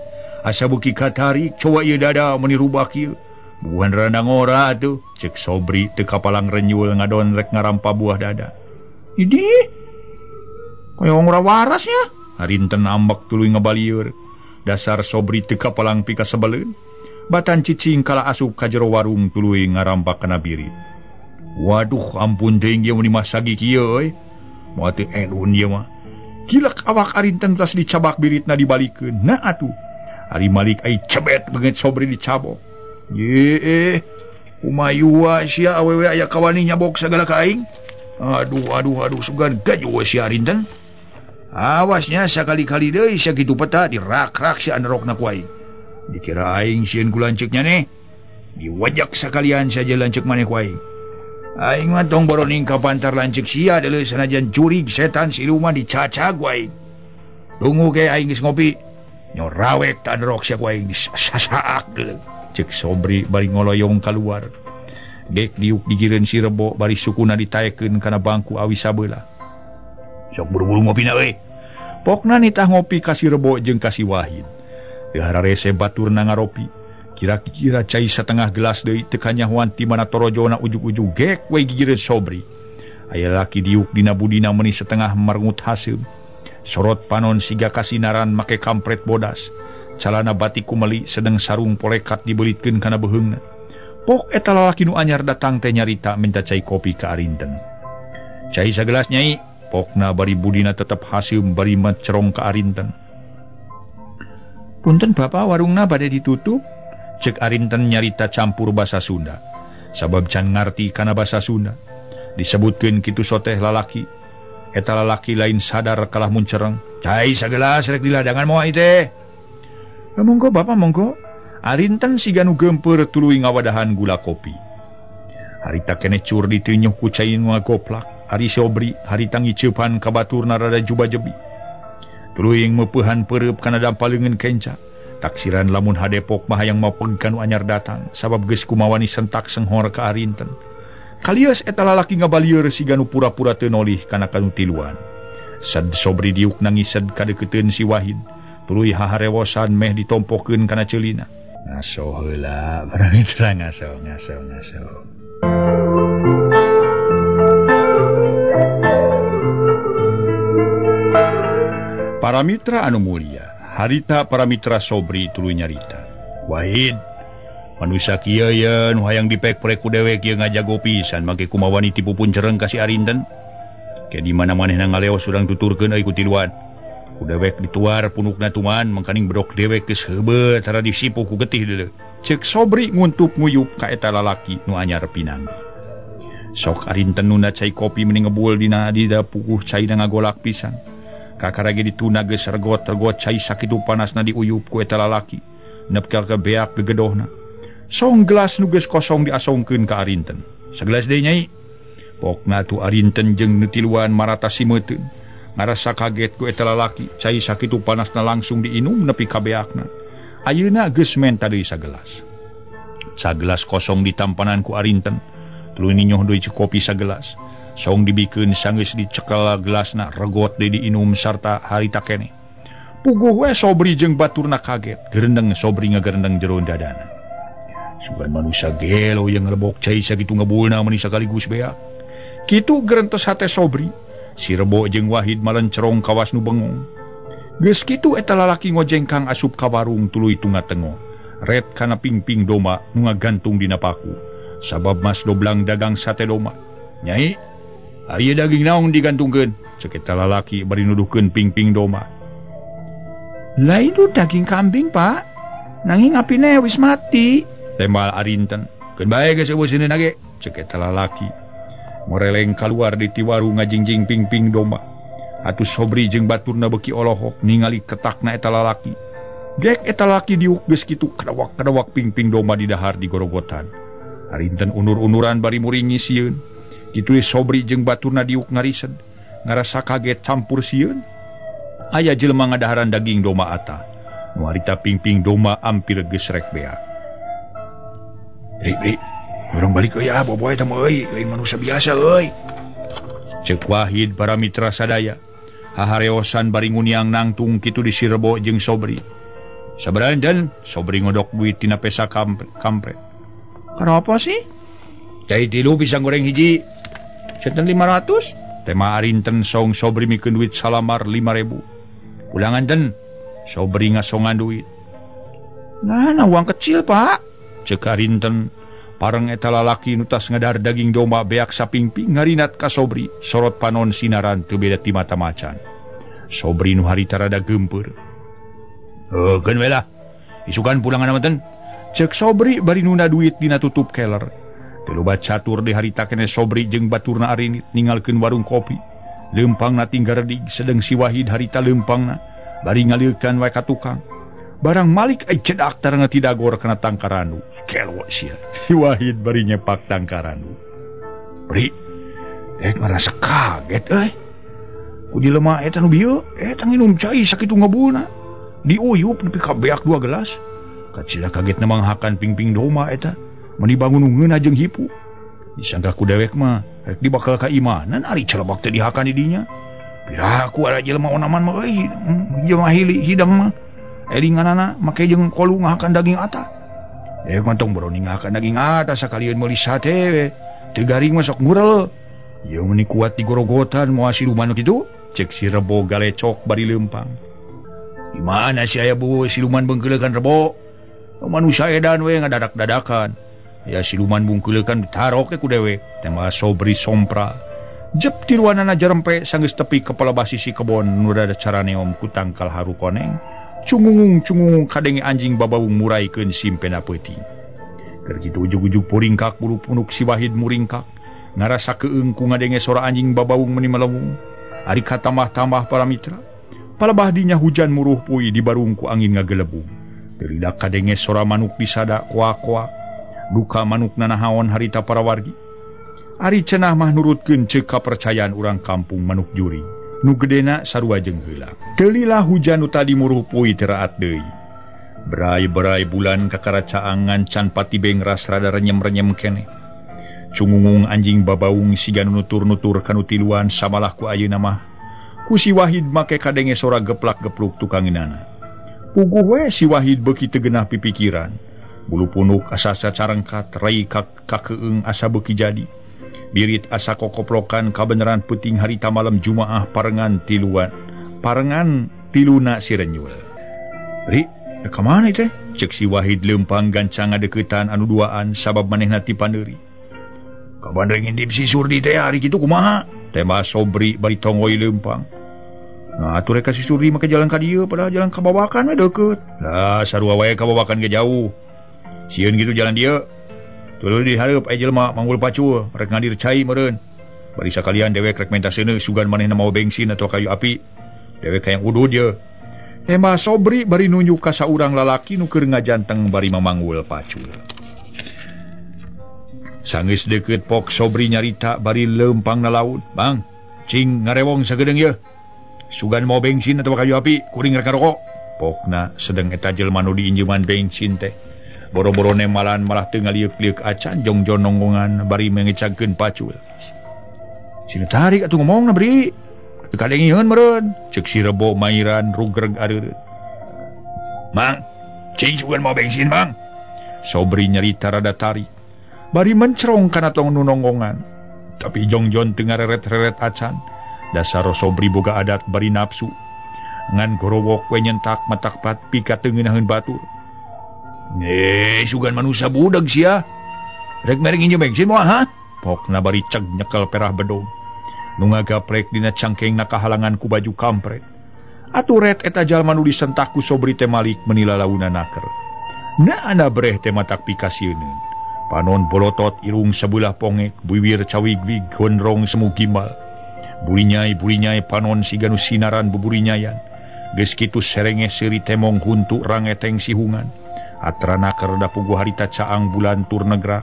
Asa beuki katarik coba ieu dada meuni rubah kieu. Bukan rada ngora atuh, cek Sobri teu kapalang renyul ngadon rek ngarampa buah dada. Idih. Kaya ora waras nya. Arinten ambek tuluy ngabalieur. Dasar Sobri teu kapalang pika sebeleun. Batan cicing kala asup ka jero warung tuluy ngarampa kana birit. Waduh ampun teuing ieu meuni masagi kieu euy. Moal teu elun ieu mah. Gilak awak Arinten tas dicabak biritna dibalikeun. Nah atuh. Ari Malik ai cebet beungeut Sobri dicabok. Ye kumayua sia awewe aya kawani nyabok sagala ka aing. Aduh aduh aduh sugan gajuh sia Arinten. Awasnya sakali-kali deui sakitu peta dirak-rak sia anerokna ku aing. Dikira aing sieun ku lanceuknya nih. Diwajak sakalian saja lanceuk maneh ku aing. Aing mah tong boroning ka pantar lanceuk sia deuleu sanajan jurig setan siluman dicacag ku aing. Tunggu ke aing geus ngopi. Nyorawek tanerok sia ku aing disasaak deuleu. Cek Sobri bari ngoloyong kaluar. Gek diuk digireun si Rebo bari sukuna ditaekeun kana bangku awi sabelah. Sok buru-buru ngopina euy. Pokna nitah ngopi ka si Rebo jeung ka si Wahid. Teu hararese baturna ngaropi. Kira-kira cai setengah gelas deui teu kanyahoan ti mana torojona ujug-ujug gek we gigireun Sobri. Aya laki diuk dina budina meuni setengah marengut haseum. Sorot panon siga kasinaran make kampret bodas. Calana batik kumeli sedeng sarung polekat dibelitkeun kana beuheungna. Pok eta lalaki nu anyar datang teh nyarita minta cai kopi ka Arinten. Cai sagelas nyai, pokna bari budina tetep haseum bari macerong ka Arinten. Punten bapak warungna bade ditutup? Cek Arinten nyarita campur basa Sunda. Sabab can ngarti kana basa Sunda. Disebutkeun kitu soteh lalaki. Eta lalaki lain sadar kalah muncereng. Cai sagelas rek diladangan moal ieu teh. Monggo bapak monggo. Arinten siga nu geumpeur tuluy ngawadahan gula kopi. Harita keneh cur ditenyuh ku cai nu ngagoplak. Ari Sobri harita ngiceupan ka baturna rada juba-jebi. Tuluy meupehan peureub kana dampal leungeun kenca. Taksiran lamun hadepok mah hayang mapeg ka nu anyar datang sabab geus kumawani sentak senghor ka Arinten. Kalias eta lalaki ngabalieur siga nu pura-pura teu nolih kana kanu tiluan. Sad Sobri diuk nangised kadeukeuteuun si Wahid. Tuluy haharewosan meh ditompokeun kana ceulina. Ngaso heula para mitra ngaso ngaso ngaso. Para mitra anu mulia, harita para mitra Sobri tuluy nyarita. Wahid, manusia kieu ye nu hayang dipek-prek ku dewek ieu ngajago pisan make kumawani tipu puncereng ka si Arinten. Ke di mana manehna ngaleos urang tuturkeun euy ku tiluan. Ku dewek dituar punukna tuman mangkaning bedok dewek geus heubeut tara disipu ku getih deuleu. Ceuk Sobri nguntup nguyup ka eta lalaki nu anyar pinanggih. Sok Arinten nunda cai kopi meni ngebul dina didapukuh caina ngagolak pisan. Kakara ge dituna geus regot-regot cai sakitu panasna diuyup ku eta lalaki. Nepkel ke beak gegedohna. Song gelas nu geus kosong diasongkeun ka Arinten. Sagelas deui nyai. Pokna tu Arinten jeung nu tiluan marata simeuteun. Ngarasa kaget ku eta lalaki, cai sakitu panasna langsung diinum nepi ka beakna. Ayeuna geus menta deui sagelas. Sagelas kosong ditampanan ku Arinten. Tuluy ninyoh deui kopi sagelas. Song dibikeun sanggeus dicekel gelasna regot deui diinum sarta harita keneh. Puguh we Sobri jeung baturna kaget. Gerendeng Sobri ngagerendeng jero dadana. Sugan manusia gelo yang ngelebok cai sakitu ngebulna meni sakaligus beak. Kitu gerentes hate Sobri. Si Rebo jeung Wahid malencerong kawas nu bengong. Geus kitu eta lalaki ngojengkang asup ka warung tuluy tunga-tengo. Ret kana pingping doma nu ngagantung dina paku. Sabab mas doblang dagang sate doma. Nyai, ari daging naon digantungkeun? Cek eta lalaki bari nuduhkeun pingping doma. Lain itu daging kambing, Pak. Nanging apine wis mati. Tembal Arinten. Keun bae geus eueuh seuneu ge. Cek eta lalaki. Moreleng kaluar di tiwaru ngajingjing pingping doma. Atuh Sobri jeung baturna beuki olohok ningali ketakna eta lalaki. Gek eta lalaki diuk geus kitu kadawak-kadawak pingping doma di dahar di gorogotan. Arinten unur-unuran bari muringi sieun. Kitu Sobri jeung baturna diuk ngarised. Ngarasa kaget campur sieun. Aya jelema ngadaharan daging doma ata. Nu harita pingping doma ampir geus rek beak. Ri, ri. Urang balik euy ah boboy eta mah euy, lain manusia biasa euy. Ceuk Wahid para mitra sadaya. Hahareosan bari nguniang nangtung kitu di si Rebo jeung Sobri. Sabaraha den? Sobri ngodok duit tina pesa kampret. Kenapa sih? Cai tilu pisang goreng hiji. Centen 500. Tema Arinten song Sobri mikeun duit salamar 5.000. Ulangan den. Sobri ngasongan duit. Nah, nah uang kecil, Pak. Ceuk Arinten. Pareng eta lalaki nu tas ngadahar daging domba beak sapingping ngarinat ka Sobri. Sorot panon sinaran teu beda ti mata macan. Sobri nu harita rada geumpeur. Heukeun we lah. Isukan pulangan mah ten. Ceuk Sobri bari nunda duit dina tutup keler. Teu loba catur di harita keneh Sobri jeung baturna arinit ninggalkeun warung kopi. Leumpangna tinggal redig sedeng si Wahid harita leumpangna bari ngaliekan wae ka tukang. Barang malik ai cedak taranga tidagor kana tangkarandu. Kelo sia. Si Wahid bari nyepak tangkarandu. Bri, rek ngarasa kaget euy. Ku jelema eta nu bieu, eta nginum cai sakitu ngebulna. Diuyup nepi ka beak 2 gelas. Kacila kagetna manghakan pingping doma eta. Meni bangun ngeunah jeung hipu. Disangka ku dewek mah rek dibakal ka imanan ari celebak teh dihakan di dinya. Piraku ada jelema onaman mah euy, jelema hidang mah. Elinganana make jeung kolu ngahakan daging ata. Mantong beroni ngahakan daging ata sakalieun meuli sate we. Teu garing mah sok ngurel. Ieu meuni kuat digorogotan moal siluman kitu. Cek si Rebo galecok bari leumpang. Di mana si aya bu siluman bengkeuleukan Rebo? Manusia edan we ngadadak-dadakan. Ya siluman bungkeulekan ditarok ku dewek. Tema Sobri sompra. Jep tiluanana jarempe sanggeus tepi kepala basisi kebon nu rada caraneom ku tangkal haru koneng. Cungungung-cungungung kadenge anjing babaung muraikeun simpena peuting. Keur kitu ujug-ujug puringkak bulu punuk si Wahid muringkak. Ngarasa keung ku ngadenge sora anjing babaung meuni melewung. Ari katambah-tambah para mitra. Palebah dinya hujan muruh pui dibarung ku angin ngagelebung. Teu kadenge sora manuk disada koa-koa. Duka manuk nanahaon harita para wargi. Ari cenah mah nurutkeun ceuk kapercayaan urang kampung manuk juri. Nu gedena sarua jeung heula. Teu lila hujan nu tadi muruh pui teu raat deui. Berai-berai bulan kakaracaang ngancan patibeng ras rada renyem-renyem keneh. Cungungung anjing babaung siga nu nutur-nutur kanu tiluan samalah ku ayeuna mah. Ku si Wahid make kadenge sora geplak-gepluk tukangeunana. Puguh we si Wahid beuki teu genah pipikiran. Bulu punuk asa sacarengkat, rai kakeung asa beuki jadi. Birit asa kokoplokan kabeneran peuting harita malam Jumaah parengan tiluan. Parengan tiluna si Renyul. Ri, ka mana teh? Ceuk si Wahid leumpang gancang ngadeukeutan anu duaan sabab manehna ti pandeuri. Kapan rek ngintip si Surdi teh hari kitu kumaha? Tema Sobri bari tongoy leumpang. Nah, atuh rek ka si Surdi make jalan ka dieu padahal jalan ka Babakan we deukeut. Lah, sarua wae ka Babakan ge jauh. Sieun kitu jalan dieu. Tuluy dihareup aya jelema manggul pacul rek ngadir cai meureun. Bari sakalian dewek rek menta seuneu sugan manehna mawa bensin atau kayu api. Dewek hayang udud ye. Tema Sobri bari nunjuk ka saurang lalaki nu keur ngajanteng bari mamanggul pacul. Sanggeus deukeut pok Sobri nyarita bari leumpang na laut. Bang, cing ngarewong sagedeung ye. Sugan mawa bensin atau kayu api, kuring rek ngarokok. Pokna sedeng eta jelema nu diinjeuman bensin teh. Boro-boro nemalan malah teu ngaliuk-liuk acan jongjon nonggongan bari mengecagkeun pacul. Sina tarik atuh ngomongna beri. Teu kadengieun meureun. Ceuk si Rebo mairan rugreg areureut. Mang, cing sugan mawa bensin, Bang. Sobri nyarita rada tarik. Bari mencrong kana tong nu nonggongan. Tapi jongjon teu ngareret-reret acan. Dasar Sobri boga adat bari nafsu. Ngan gorowok we nyentak matak pat pika teu ngeunaheun batur. Sugan manusia budak sia. Rek merek injem bensin moal ha? Pokna bari ceg nyekel perah bedog. Nu ngagaprek dina cangkengna kahalangan ku baju kampret. Atuh ret eta jalma nu disentak ku Sobri teh malik menila launa naker. Naana breh teh matak pikasieuneun. Panon bolotot irung sebelah pongek, biwir cawigwig gondrong semu gimbal. Burinyai-burinyai panon siga nu sinaran buburinyayan. Geus kitu serenge seuri temong huntu rangeteng sihungan. Atrana kerda puguh harita caang bulan tur negrak.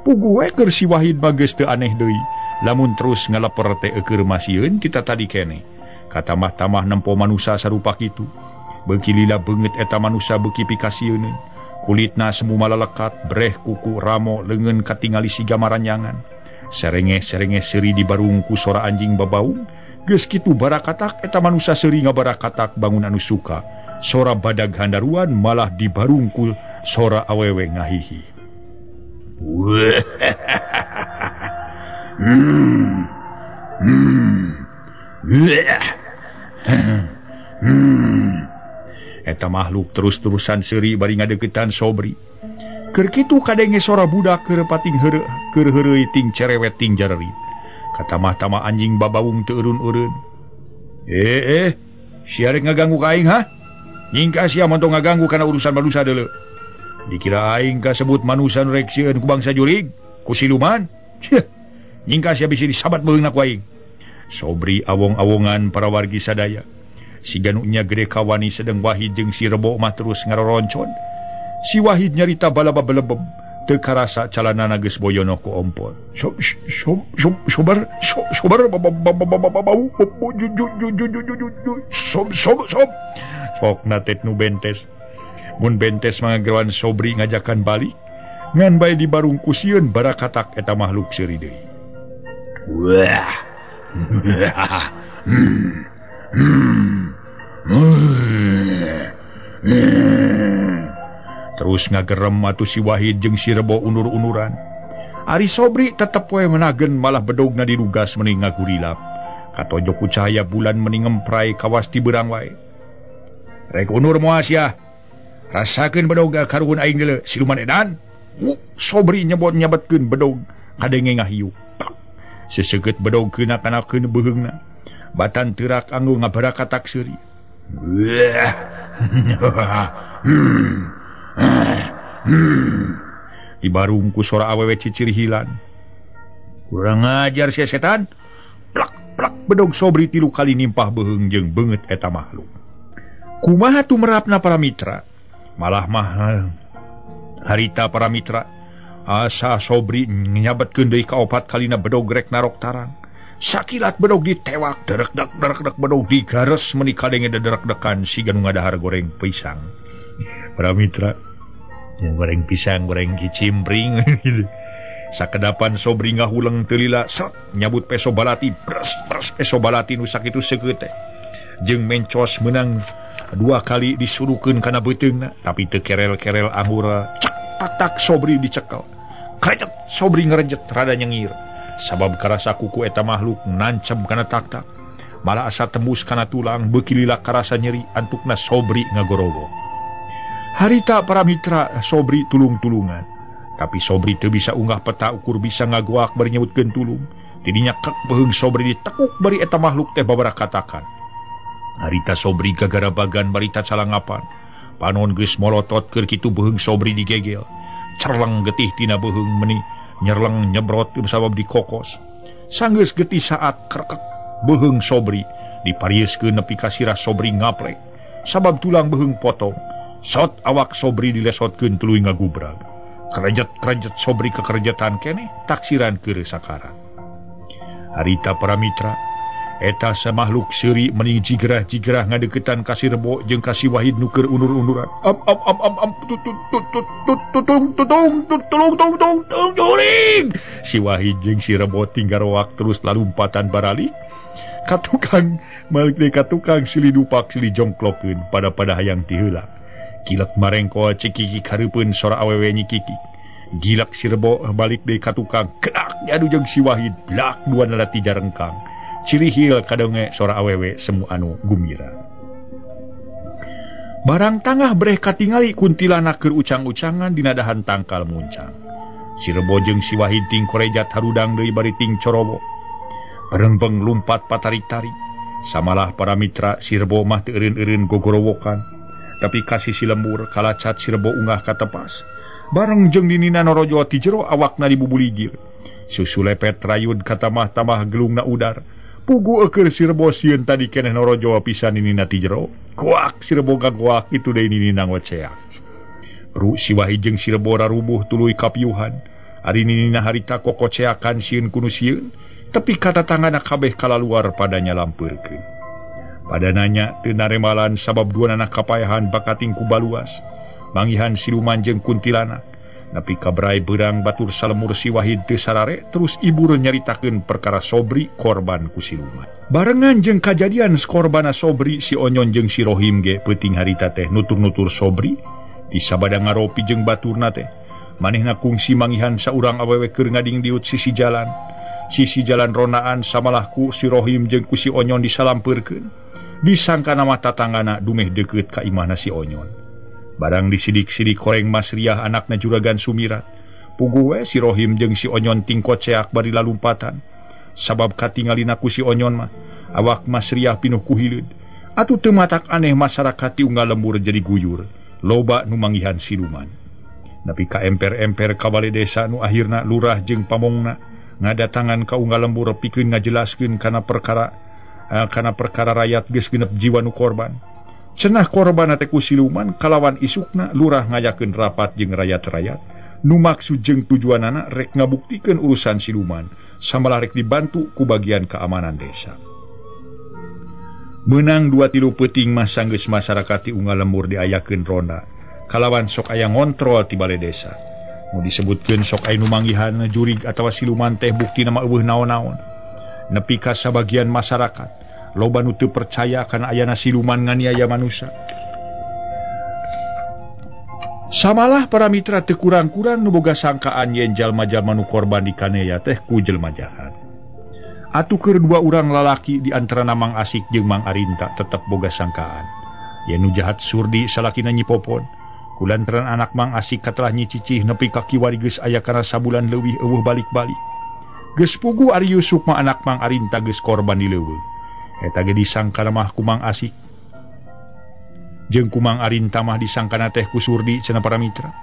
Puguh we keur si Wahid mah geus teu aneh deui. Lamun terus ngaleper teh eueur masieun kita tadi keneh. Katamah-tamah nempo manusa sarupa kitu. Beuki lila beungeut eta manusa beuki pikasieuneun. Kulitna semu malalekat, breh kuku ramo leungeun katingali siga maranyangan. Serenge-serenge seuri dibarung ku sora anjing babaung. Geus kitu barakatak eta manusa seuri ngabarakatak bangun anu suka. Sora badag handaruan malah dibarungkul sora awewe ngahihi. Eta makhluk terus-terusan seuri bari ngadeukeutan Sobri. Keur kitu kadenge sora budak keur pating heureuh, keur heureuy ting cerewet ting jarerit. Katamah-tamah anjing babaung teu eureun-eureun. Sia rek ngaganggu ka aing ha? Nyingka sia montong ngaganggu kana urusan manusa deuleu. Dikira aing kasebut manusa nu rek sieun ku bangsa jurig, ku siluman. Nyingka sia bisi disabat beungna ku aing. Sobri awong-awongan para wargi sadaya. Siga nu nya gede kawani sedeng Wahid jeung si Rebo mah terus ngaroroncon. Si Wahid nyarita balaba belebeb, teu karasa calanana geus boyono ku ompol. Sobar sobar bau sob sob sob. Pokna teh nu bentes. Mun bentes mangageroan Sobri ngajakan balik, ngan bae dibarung ku sieun barakatak eta makhluk seuri deui. Wah. Terus ngagerem atuh si Wahid jeung si Rebo unur-unuran. Ari Sobri tetep we menagen malah bedogna dirugas meni ngagurilap. Katojok ku cahaya bulan meni ngempray kawas ti beurang wae. Rek unur moal sia. Rasakeun bedog karuhun aing deuleu siluman edan. Sobri nyebot nyabetkeun bedog kadenge ngahiuk. Seseukeut bedog keuna kana keun beuheungna. Batan teurak anggo ngabarakatak seuri. Dibarung ku sora awewe cicirihilan. Kurang ajar sia setan. Plak plak bedog Sobri 3 kali nimpah beuheung jeung beungeut eta makhluk. Kumaha tumerapna para mitra? Malah mahal harita para mitra. Asa Sobri nyabetkeun deui ka 4 kalina bedog rek narok tarang. Sakilat bedog ditewak, derekdek derekdek bedog digares meuni kadenge dederekdekan siga nu ngadahar goreng pisang. Para mitra, goreng pisang, goreng kicimpring. Sakedapan Sobri ngahuleng teu lila, sret nyabut peso balati, bres bres peso balati nu sakitu seukeut teh. Jeung mencos meunang 2 kali disurukeun kana beuteungna, tapi teu kerel-kerel angura. Cek tak tak Sobri dicekel. Krejet Sobri ngerejet rada nyengir. Sabab karasa kuku eta makhluk nancem kana tak-tak. Malah asa tembus kana tulang, beuki lila karasa nyeri antukna Sobri ngagorowo. Harita para mitra Sobri tulung-tulungan. Tapi Sobri teu bisa unggah peta ukur bisa ngagoak bari nyebutkeun tulung. Tidinya kek beuheung Sobri ditekuk bari eta makhluk teh babarakatakan. Harita Sobri gagarabagan bari cacalangapan. Panon geus molotot keur kitu beuheung Sobri digegel. Cerleng getih tina beuheung meni nyerleng nyebrot sabab dikokos. Sanggeus getih saat krekek beuheung Sobri diparieuskeun nepi ka sirah Sobri ngaplek. Sabab tulang beuheung potong. Sot awak Sobri dilesotkeun tuluy ngagubrag. Krejet-krejet Sobri kekerjetan keneh taksiran keur sakarat. Harita para mitra, eta samakhluk seuri meni jigrah-jigrah ngadeukeutan ka si Rebo jeung ka si Wahid nu keur undur-unduran. Am am am am am tut tut tut tut tutung tutung tulung tung tung tung juling. Si Wahid jeung si Rebo tinggal roak terus lalumpatan barali. Ka tukang malik deui ka tukang silih dupak silih jongklokeun pada-pada hayang ti heula. Kilek marengko cikiki kareupeun sora awewe nyikiki. Gilak si Rebo balik deui ka tukang kedak diadu jeung si Wahid blak dua nalati jarengkang. Cirihil kadenge sora awewe semu anu gumira. Barang tangah breh katingali kuntilanak keur ucang-ucangan dina dahan tangkal muncang. Si Rebo jeung si Wahid ting korejat harudang deui bari ting corowo. Berembeng lumpat patarik-tarik. Samalah para mitra si Rebo mah teu eureun-eureun gogorowokan. Tapi kasih si lembur kalacat si Rebo unggah ka tepas. Bareng jeung ninina norojo ti jero awakna dibubuligir. Susu lepet rayud ka tamah-tamah gelungna udar. Pugu eukeur si Rebo sieun tadi keneh norojo pisan ninina ti jero. Kuak si Rebo gagoak itu deui ninina ngoceak. Ru si Wahid jeung si Rebo rarubuh tuluy kapiuhan. Ari ninina harita kokoceakan sieun kunu sieun, tapi katatanganna kabeh kalaluar padanya lampeurkeun. Pada nanya teu naremalan sabab duanana kapayahan bakating ku baluas. Mangihan siluman jeung kuntilanak. Nepi ka berai beurang batur salemur si Wahid teu sarare terus ibur nyaritakeun perkara Sobri korban ku siluman. Barengan jeung kajadian korbana Sobri si Onyon jeung si Rohim ge peuting harita teh nutur-nutur Sobri ti sabada ngaropi jeung baturna teh. Manehna kungsi mangihan saurang awewe keur ngadingdiut sisi jalan. Sisi jalan ronaan samalah ku si Rohim jeung ku si Onyon disalampeurkeun. Disangka nama tatanggana dumeh deukeut ka imahna si Onyon. Barang disidik-sidik koreng Masriah anakna juragan Sumirat. Puguh we si Rohim jeung si Onyon tingkoceak bari lalumpatan. Sabab katingalina ku si Onyon mah awak Masriah pinuh ku hileud. Atuh teu matak aneh masyarakat ti unggal lembur jadi guyur. Loba nu manggihan siluman. Nepi ka emper-emper ka bale desa nu akhirna lurah jeung pamongna ngadatangan ka unggal lembur pikeun ngajelaskeun kana perkara rakyat geus genep jiwa nu korban. Cenah korban teh ku siluman kalawan isukna lurah ngayakeun rapat jeung rakyat-rakyat nu maksud jeung tujuanana rek ngabuktikeun urusan siluman samalah rek dibantu ku bagian keamanan desa. Meunang 2-3 peuting mah sanggeus masyarakat ti unggal lembur diayakeun ronda kalawan sok aya ngontrol ti bale desa. Nu disebutkeun sok aya nu manggihan jurig atawa siluman teh buktina mah eueuh naon-naon. Nepi ka sabagian masyarakat loba nu teu percaya kana ayana siluman nganiaya manusia. Samalah para mitra teu kurang-kurang nu boga sangkaan yen jalma-jalma nu korban dikaniaya teh ku jelema jahat. Atuh keur dua urang lalaki di antarana Mang Asik jeung Mang Arinta tetep boga sangkaan. Yen nu jahat Surdi salakina Nyi Popon. Kulantaran anak Mang Asik katelah Nyi Cicih nepi ka kiwari geus aya kana sabulan leuwih eueuh balik-balik. Geus puguh Ari Yusuf mah anak Mang Arinta geus korban di leuweung. Eta ge disangka mah ku Mang Asik. Jeung ku Mang Arinta mah disangkana teh ku Surdi cenah para mitra.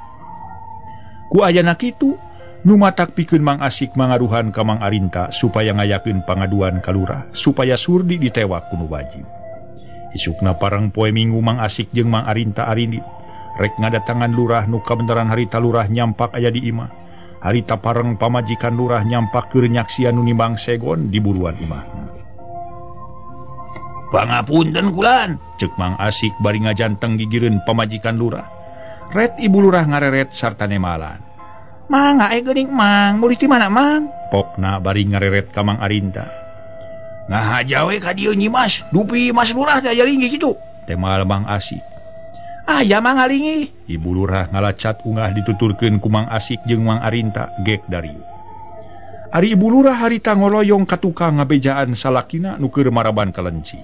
Ku ayana kitu nu matak pikeun Mang Asik mangaruhan ka Mang Arinta supaya ngayakeun pangaduan ka lurah supaya Surdi ditewak ku nu wajib. Isukna parang poe Minggu Mang Asik jeung Mang Arinta arindit rek ngadatangan lurah nu kabeneran harita lurah nyampak aya di imah. Harita pareng pamajikan lurah nyampak keur nyaksian nu nimbang segon di buruan imahna. Pangapunten kulan, ceuk Mang Asik bari ngajanteng gigireun pamajikan lurah. Ret ibu lurah ngareret sarta nemalan. Mang ae geuning Mang, mulih ti mana Mang? Pokna bari ngareret ka Mang Arinta. Ngahaja we ka dieu Nyi Mas, dupi Mas Lurah teh aya linggih kitu. Temal Mang Asik. Aya Mang alingi. Ibu lurah ngalacat ungah dituturkeun ku Mang Asik jeung Mang Arinta gek dariu. Ari ibu lurah harita ngoloyong ka tukang ngabejaan salakina nu keur maraban kalenci.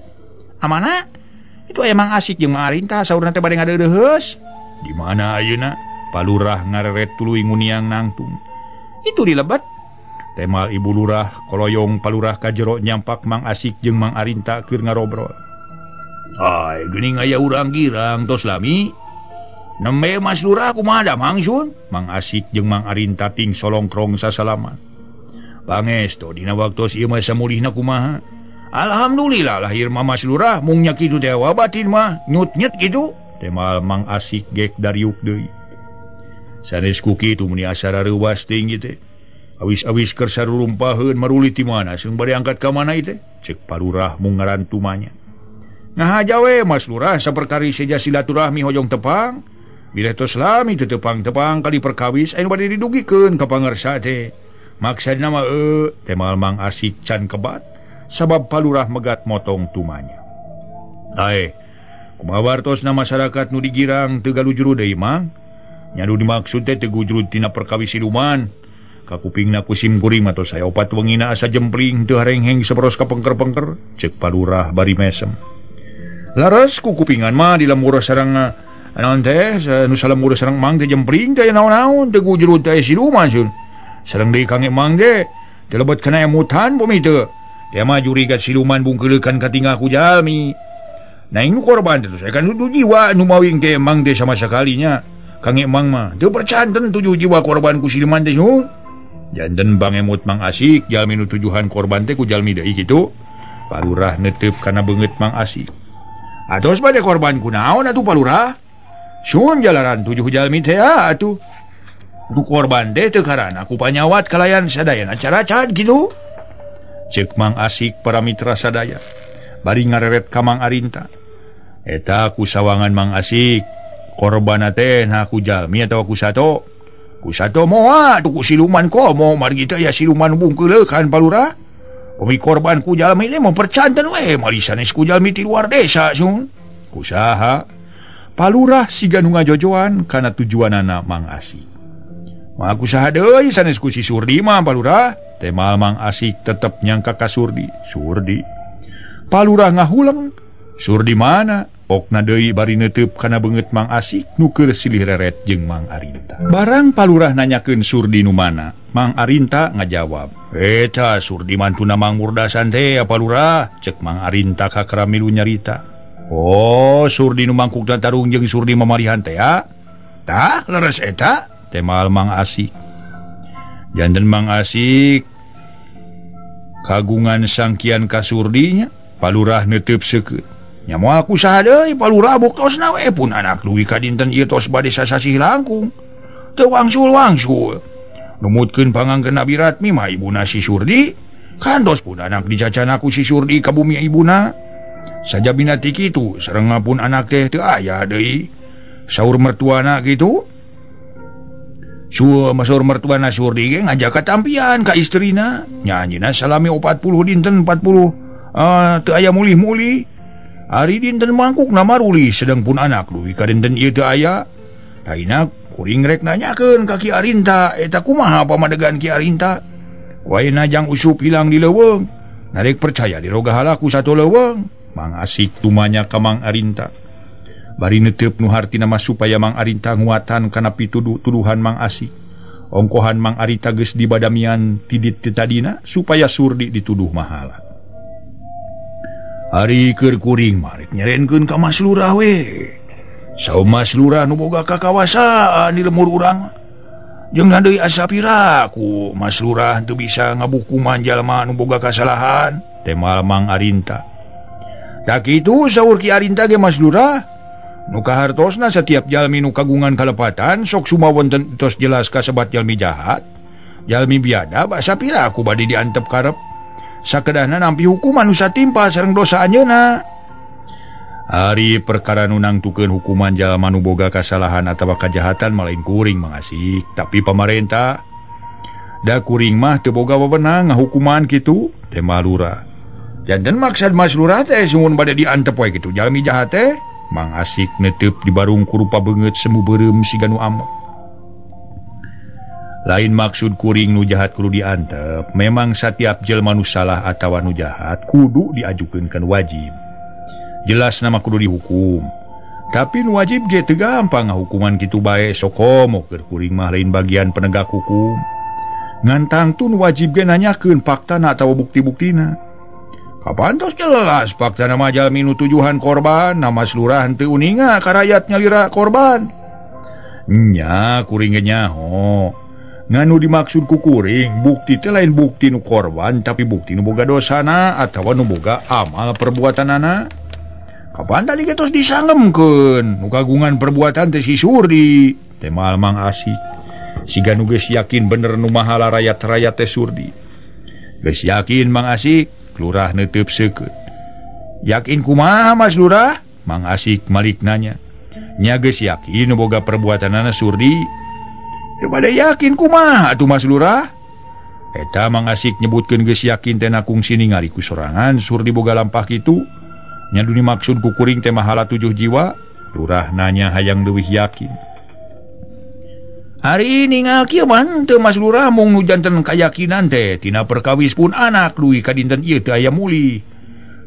Amana? Itu aya Mang Asik jeung Mang Arinta saurna teh bade ngadeudeuheus. Di mana ayeuna? Palurah ngareret tuluy nguniang nangtung. Itu di lebet. Temal ibu lurah koloyong palurah ka jero nyampak Mang Asik jeung Mang Arinta keur ngarobrol. Ai geuning aya urang girang tos lami. Nembe Mas Lurah kumaha da Mang Sun? Mang Asik jeung Mang Arinta ting solongkrong sasalaman. Pangesto dina waktos ieu mah samulihna kumaha? Alhamdulillah lahir mah Mas Lurah mung nya kitu teh batin mah nyut-nyet kitu. Temal Mang Asik gek dariuk deui. Sanes ku kitu meni asa rareuwas teuing teh. Awis-awis keur sarurumpaheun maruli ti mana seung bade angkat ka mana ieu teh? Ceuk palurah mung ngarantumanya. Nah jawe Mas Lurah saperkari seja silaturahmi hoyong tepang. Bila tos lami teu tepang-tepang kali perkawis anu bade didugikeun ka pangersa teh. Maksudna mah temal Mang Asik can kebat sabab palurah megat motong tumanya. Ae, kumaha wartosna masyarakat nu digirang teu galujuru deui Mang? Nya nu dimaksud teh teu gujrud tina perkawis siluman. Kakupingna ku sim kuring mah tos aya opat wengina asa jempling teu harengheng saperos ka pengker-pengker, ceuk palurah bari mesem. Laras ku kupingan mah di lembur sareng naon teh nu salembur sareng Mang teh jempling teh naon-naon teu gujrud teh siluman sun. Sareng deui Kang Mang ge teu lebet kana emutan bumi teu. Teh mah jurigat siluman bungkeulekan katingah ku jalmi. Nah nu korban teh saya kan tujuh jiwa nu mawing teh Mang teh sama sakalinya. Kang Mang mah teu percanten tujuh jiwa korban ku siluman teh sun. Janten bangemut Mang Asik jalmi nu tujuhan korban teh ku jalmi deui kitu. Palurah neteup kana beungeut Mang Asik. Atos bade korban ku naon atuh palurah? Sun jalaran tujuh jalmi teh atuh. Nu korban teh teu karana ku panyawat kalayan sadayana caracat kitu. Ceuk Mang Asik para mitra sadaya bari ngareret ka Mang Arinta. Eta ku sawangan Mang Asik korbanna teh nah ku jalmi atawa ku sato. Ku sato moal atuh ku siluman komo margi teh aya siluman bungkeulekan palurah. Pemi korban ku jalmi teh mempercanten we mali sanes ku jalmi ti luar desa sun. Ku saha? Palurah siga nu ngajojoan kana tujuanana Mang Asik. Mah ku saha deui sanes ku si Surdi mah palurah. Temal Mang Asik tetep nyangka ka Surdi. Surdi. Palurah ngahuleng. Surdi mana? Pokna deui bari neuteub kana beungeut Mang Asik nu keur silih reret jeung Mang Arinta. Barang palurah nanyakeun Surdi nu mana, Mang Arinta ngajawab. Eta Surdi mantuna Mang Murdasan teh palurah, ceuk Mang Arinta kakara milu nyarita. Oh, Surdi nu mangkukna tarung jeung Surdi mamarihan teh ya? Tah, leres eta, temal Mang Asik. Janten Mang Asik kagungan sangkian ka Surdinya, palurah neuteub seukeut. Nya moal ku saha deui palurah buktosna we pun anak dugi ka dinten ieu tos bade sasasih langkung. Teu wangsul-wangsul. Numutkeun pangangkeun Nabi Ratmi mah ibuna si Surdi, kantos pun anak dicacana ku si Surdi ka bumi ibuna. Sajabina ti kitu sareng pun anak teh teu aya deui. Saur mertuana kitu. Saur mertuana Surdi ge ngajak katampian ka istrina. Nya anjeunna salami 40 dinten 40 teu aya mulih-mulih. Ari dinten mangkuk na maruli sedang pun anak dugi ka dinten ieu teu aya. Ayeuna kuring rek nanyakeun ka Ki Arinta eta kumaha pamadegan Ki Arinta. Waena jang usup hilang di leuweung. Narek percaya diroga halaku satu leuweung. Mang Asik tumanya ka Mang Arinta. Bari netep nu hartina mah supaya Mang Arinta nguatan kana pituduh-tuduhan Mang Asik. Ongkohan Mang Arinta geus dibadamian tidit ti tadina supaya Surdi dituduh mahala. Ari keur kuring mah rek nyerenkeun ka Mas Lurah we. Saum Mas Lurah nu boga kakawasaan di lemur urang. Jeung deui asa pira ku Mas Lurah teu bisa ngabukuman jalma nu boga kasalahan. Temal Mang Arinta. Da kitu saur Ki Arinta ge Mas Lurah. Nu kahartosna setiap jalmi nu kagungan kalepatan sok sumawonten tos jelas kasebat jalmi jahat, jalmi biadab asa pira ku bade diantep karep. Sakedahna nampi hukuman nu satimpa sareng dosa anjeunna. Ari perkara nu nangtukeun hukuman jalma nu boga kasalahan atawa kajahatan malain kuring Mang Asik, tapi pamarentah. Da kuring mah teu boga wewenang ngahukuman kitu, tema lurah. Janten maksad Mas Lurah teh sungguh bade diantep we kitu jalmi jahat teh. Mang Asik netep di barung kurupa beungeut semu beureum siga nu amok. Lain maksud kuring nu jahat kudu diantep, memang setiap jelma nu salah atawa nu jahat kudu diajukeun kan wajib. Jelas nama kudu dihukum. Tapi nu wajib ge teu gampang ngahukuman kitu bae sokomo keur kuring mah lain bagian penegak hukum. Ngan tangtu nu wajib ge nanyakeun faktana atawa bukti-buktina. Kapan tos jelas fakta nama jalmi nu tujuhan korban, nama Lurah henteu uninga ka rakyat nyalira korban. Nya kuring ge nyaho. Ngan nu dimaksud ku kuring bukti teh lain bukti nu korban tapi bukti nu boga dosana atawa nu boga amal perbuatanana. Kapan tadi ge tos disangemkeun nu kagungan perbuatan teh si Surdi. Temal Mang Asik. Siga nu geus yakin bener nu mahala rakyat-rakyat teh Surdi. Geus yakin Mang Asik. Lurah netep seukeut. Yakin kumaha Mas Lurah? Mang Asik malik nanya. Nya geus yakin nu boga perbuatanana Surdi. Teu bade yakin kumaha atuh Mas Lurah? Eta Mang Asik nyebutkeun geus yakin teh kungsi ningali ku sorangan Surdi boga lampah kitu. Nya nu dimaksud ku kuring teh mahala 7 jiwa. Lurah nanya hayang leuwih yakin. Hari ningal kieu mah teu Mas Lurah mung nu janten kayakinan teh tina perkawis pun anak dugi ka dinten ieu teu aya mulih.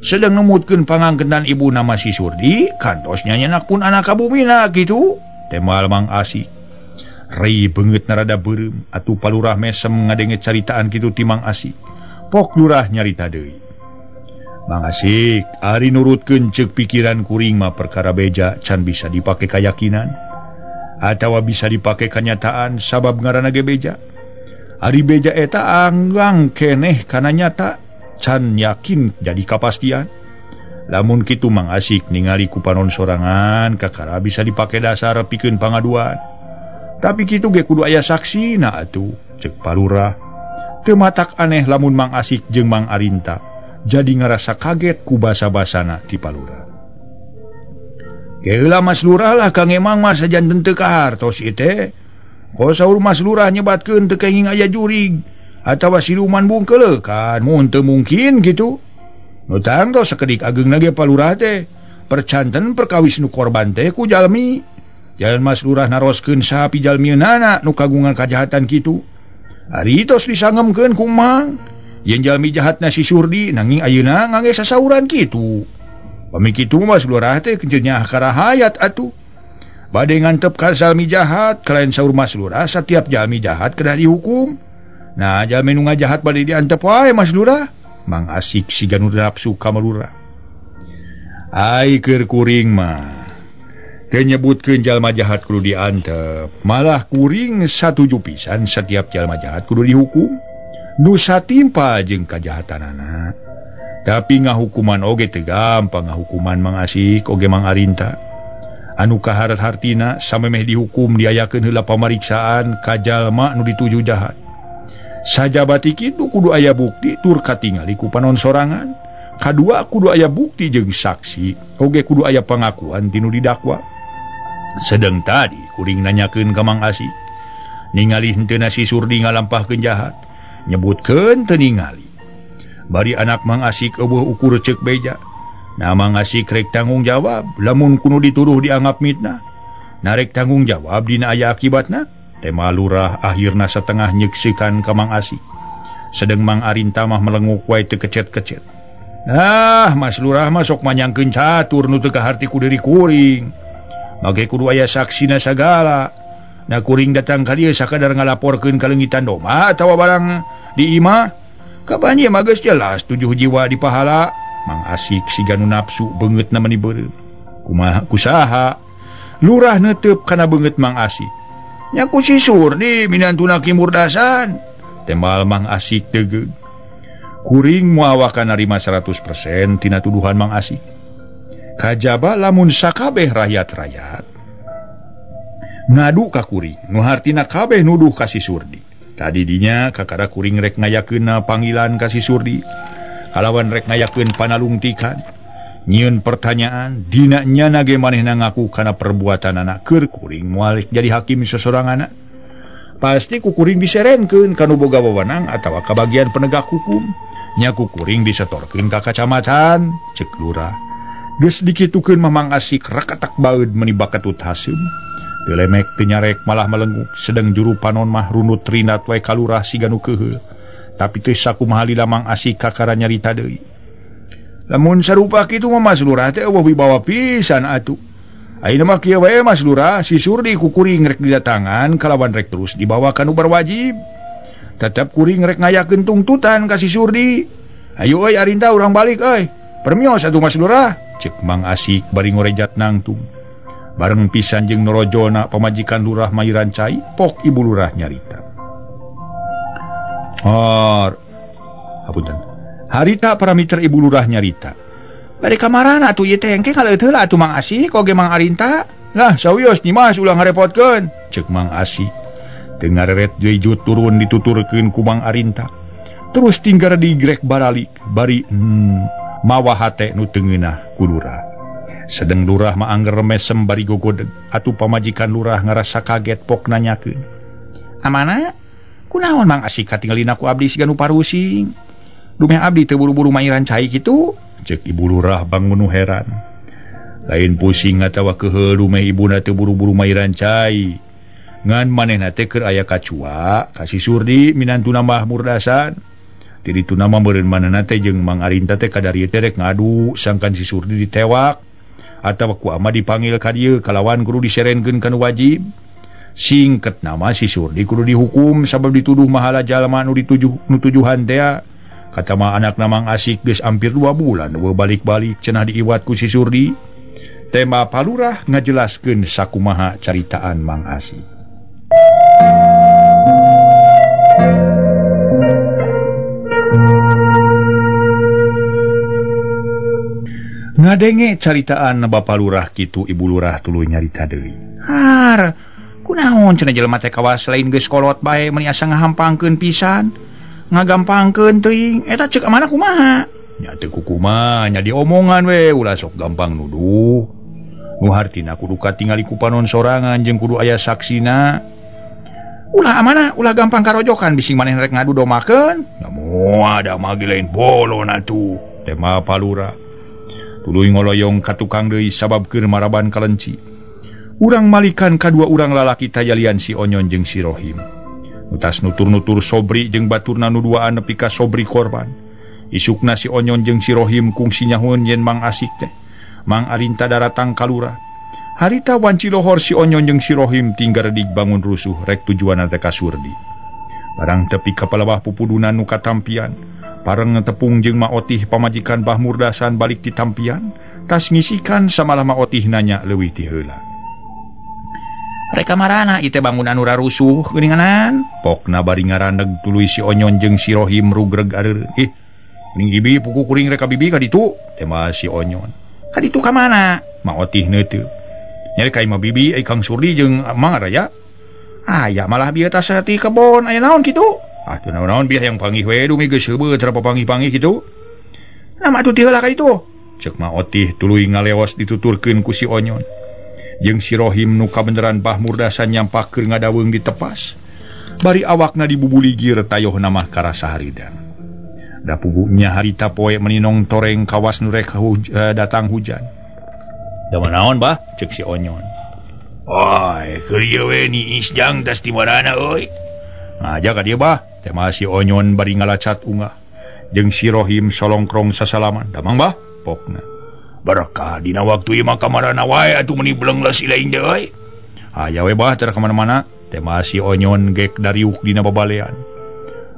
Sedang nemutkeun pangangkenan ibu nama si Surdi, kantos nyanyanak pun anak ka bumina kitu. Temal Mang Asik. Rei beungeut narada beureum atuh palurah mesem ngadenge caritaan kitu ti Mang Asik. Pok lurah nyarita deui. Mang Asik, ari nurutkeun ceuk pikiran kuring mah perkara beja can bisa dipake kayakinan atawa bisa dipake kenyataan sabab ngaranna ge beja. Ari beja eta anggang keneh kana nyata can yakin jadi kapastian. Lamun kitu Mang Asik ningali ku panon sorangan kakara bisa dipake dasar pikeun pangaduan. Tapi kitu ge kudu aya saksina atuh ceuk palurah. Teu matak aneh lamun Mang Asik jeung Mang Arinta jadi ngarasa kaget ku basa-basana ti palurah. Geula Mas Lurah lah Kang Emang mah sajanten teu kahartos ieu teh. Ko saur Mas Lurah nyebatkeun teu kenging aya jurig atawa siluman bungkeuleuh kan mun teu mungkin kitu. Nu tangtos sakedik ageungna ge palurah teh. Percanten perkawis nu korban teh ku jalmi. Jalan Mas Lurah naroskeun saha pijalmieunana nu kagungan kajahatan kitu. Ari tos disangemkeun ku Mang. Yen jalmi jahatna si Surdi nanging ayeuna ngangge sasauran kitu. Pami kitu Mas Lurah teh kenyah karahayat atuh. Bade ngantep ka jalmi jahat, kalain saur Mas Lurah setiap jalmi jahat kedah dihukum. Nah, jalmi nu ngajahat bade diantep wae Mas Lurah. Mang Asik siga nu nafsu ka Lurah. Ai keur kuring mah teu nyebutkeun jalma jahat kudu diantep, malah kuring satuju pisan setiap jalma jahat kudu dihukum. Nu satimpa jeung kajahatanana. Tapi ngahukuman oge teu gampang ngahukuman Mang Asik oge Mang Arinta. Anu kaharat-hartina samemeh dihukum diayakeun heula pamariksaan ka jalma nu dituju jahat. Sajabati kitu kudu aya bukti tur katingali ku panon sorangan. Kadua kudu aya bukti jeung saksi, oge kudu aya pangakuan ti nu didakwa. Sedeng tadi kuring nanyakeun ka Mang Asik. Ningali henteu si Surdi ngalampahkeun jahat, nyebutkeun teu ningali. Bari anak Mang Asik eueuh ukur ceuk beja. Nah Mang Asik rek tanggung jawab lamun kudu dituduh dianggap mitnah. Narek tanggung jawab dina aya akibatna. Tema lurah akhirna setengah nyeksikan ka Mang Asik. Sedeng Mang Arinta mah melenguk wae teu kecet-kecet. Nah, Mas Lurah mah sok manyangkeun catur nu teu kaharti ku diri kuring. Make kudu aya saksina sagala. Na kuring datang ka dieu sakadar ngalaporkeun kaleungitan domba atawa barang di imah. Kapan ieu mah geus jelas 7 jiwa dipahala. Mang Asik siga nu nafsu beungeutna mani beureum. Kumaha kusaha? Lurah neuteup kana beungeut Mang Asik. Nya ku si Surdi minantuna Ki Murdasan. Tembal Mang Asik tegeug. Kuring moal narima 100% tina tuduhan Mang Asik. Kajaba lamun sakabeh rakyat-rakyat ngadu ka kuring, nu hartina kabeh nuduh ka si Surdi. Tadi dinya kakara kuring rek ngayakeunna panggilan ka si Surdi. Kalawan rek ngayakeun panalungtikan. Nyieun pertanyaan dina nyana ge manehna ngaku kana perbuatanana keur kuring moal jadi hakim sosoranganna. Pasti ku kuring diserenkeun ka nu boga wewenang atawa ka bagian penegak hukum. Nya ku kuring disetorkeun ka kacamatan, cek lurah. Geus dikitukeun mah Mang Asik rakatak baeud meuni bakatut haseum. Teu lemek teu nyarek malah melenguk, sedeng juru panon mah runut rinat wae ka lurah siga nu keuheul. Tapi teu sakumaha lila Mang Asik kakara nyarita deui. Lamun sarupa kitu mah Mas Lurah teh eueuh wibawa pisan atuh. Ayeuna mah kieu wae Mas Lurah, si Surdi ku kuring rek didatangan kalawan rek terus dibawa ka nu berwajib. Tetep kuring rek ngayakeun tungtutan ka si Surdi. Ayo euy Arinta urang balik euy. Permios atuh Mas Lurah, cek Mang Asik bari ngorejat nangtung. Bareng pisan jeung norojona pamajikan lurah mayiran cai, pok ibu lurah nyarita. Har. Hapunten. Harita parameter ibu lurah nyarita. Bade kamarana atuh ieu teh engke kaleueut heula atuh Mang Asik oge Mang Arinta. Lah sawios Nyimas ulah ngarepotkeun, cek Mang Asik. Teu ngareret deui turun dituturkeun ku Mang Arinta. Terus tinggal digrek baralik bari mawa hate nu teu ngeunah ku lurah. Sedeng lurah mah angger mesem bari gogodeg. Atuh pamajikan lurah ngarasa kaget pok nanyakeun. Amana? Kunaon Mang Asik katingalina ku abdi siga nu parusing? Dumeh abdi teu buru-buru mayiran cai kitu? Cek ibu lurah bangun nu heran. Lain pusing atawa keuheul dumeh ibuna teu buru-buru mayiran cai. Ngan manehna teh keur aya kacua ka si Surdi minantuna Mbah Murdasan. Ti dituna mah meureun manehna teh jeung Mang Arinta teh kadarieu teh rek ngadu sangkan si Surdi ditewak atawa ku ama dipanggil ka dieu kalawan kudu diserenkeun ka nu wajib. Singket nama si Surdi kudu dihukum sabab dituduh mahala jalma nu ditujuh nu tujuhan teh. Kata mah anakna Mang Asik geus hampir 2 bulan eueuh balik-balik cenah diiwat ku si Surdi. Tema palurah ngajelaskeun sakumaha caritaan Mang Asik. Ngadenge caritaan Bapak Lurah kitu Ibu Lurah tuluy nyarita deui. Har, kunaon cenah jelema teh kawas lain geus kolot bae meuni asa ngahampangkeun pisan. Ngagampangkeun teuing, eta ceuk amana kumaha? Nya teu kukumaha, nya diomongan we ulah sok gampang nuduh. Nu hartina kudu katingali ku panon sorangan jeung kudu aya saksina. Ulah amana, ulah gampang karojokan bising maneh rek ngadu domakeun. Da moal da mah ge lain bolon atuh. Tema Palurah. Tuluy ngoloyong ka tukang deui sabab keur maraban kalenci. Urang malikan kadua urang lalaki tajalian si Onyon jeung si Rohim. Nutas nutur-nutur Sobri jeung baturna nu duaan nepi ka Sobri korban. Isukna si Onyon jeung si Rohim kungsi nyahueun yen Mang Asik teh. Mang Arinta daratang ka lurah. Harita wanci lohor si Onyon jeung si Rohim tinggal bangun rusuh rek tujuanna teh ka Surdi. Barang tepi ka palawah pupudunan nu katampian. Pareng tepung jeung Maotih pamajikan Bah Murdasan balik ti tampian, tas ngisikan samalah Maotih nanya leuwih ti heula. Rek kamarana ieu teh bangun anu rarusuh geuninganan? Pokna bari ngaraneg tuluy si Onyon jeung si Rohim rugreg areureun. Ih, ning ibi puku kuring rek ka bibi ka ditu? Tema si Onyon. Ka ditu ka mana? Maotih neuteup. Nyari ka imah bibi ai Kang Surdi jeung Mang Araya. Aya malah bieu tas ti kebon aya naon kitu? Ah teu naon-naon biah yang panggih we dumi geus heubeut tara papanggih-panggih kitu. Nah mah atuh ti heula ka ditu. Ceuk Maotih tuluy ngaleos dituturkeun ku si Onyon. Jeung si Rohim nu kabeneran Bah Murdasan nyampak keur ngadaweung ditepas. Bari awakna dibubuligir tayohna mah karasa haridan. Da pugunya harita poe meninong toreng kawas nu rek datang hujan. Da naon Bah? Ceuk si Onyon. Oi, keur ieu we ni isjang tas di marana euy. Ngaja ka dieu Bah. Tema si Onyon bari ngalacat ungah. Jeung si Rohim solongkrong sasalaman. Damang Bah? Pokna. Berkah dina waktu ieu mah kamarana wae atuh meuni belengles ilaing deui euy. Aya we bah tara ka mana-mana. Teh masih Onyon gek dariuk dina babalean.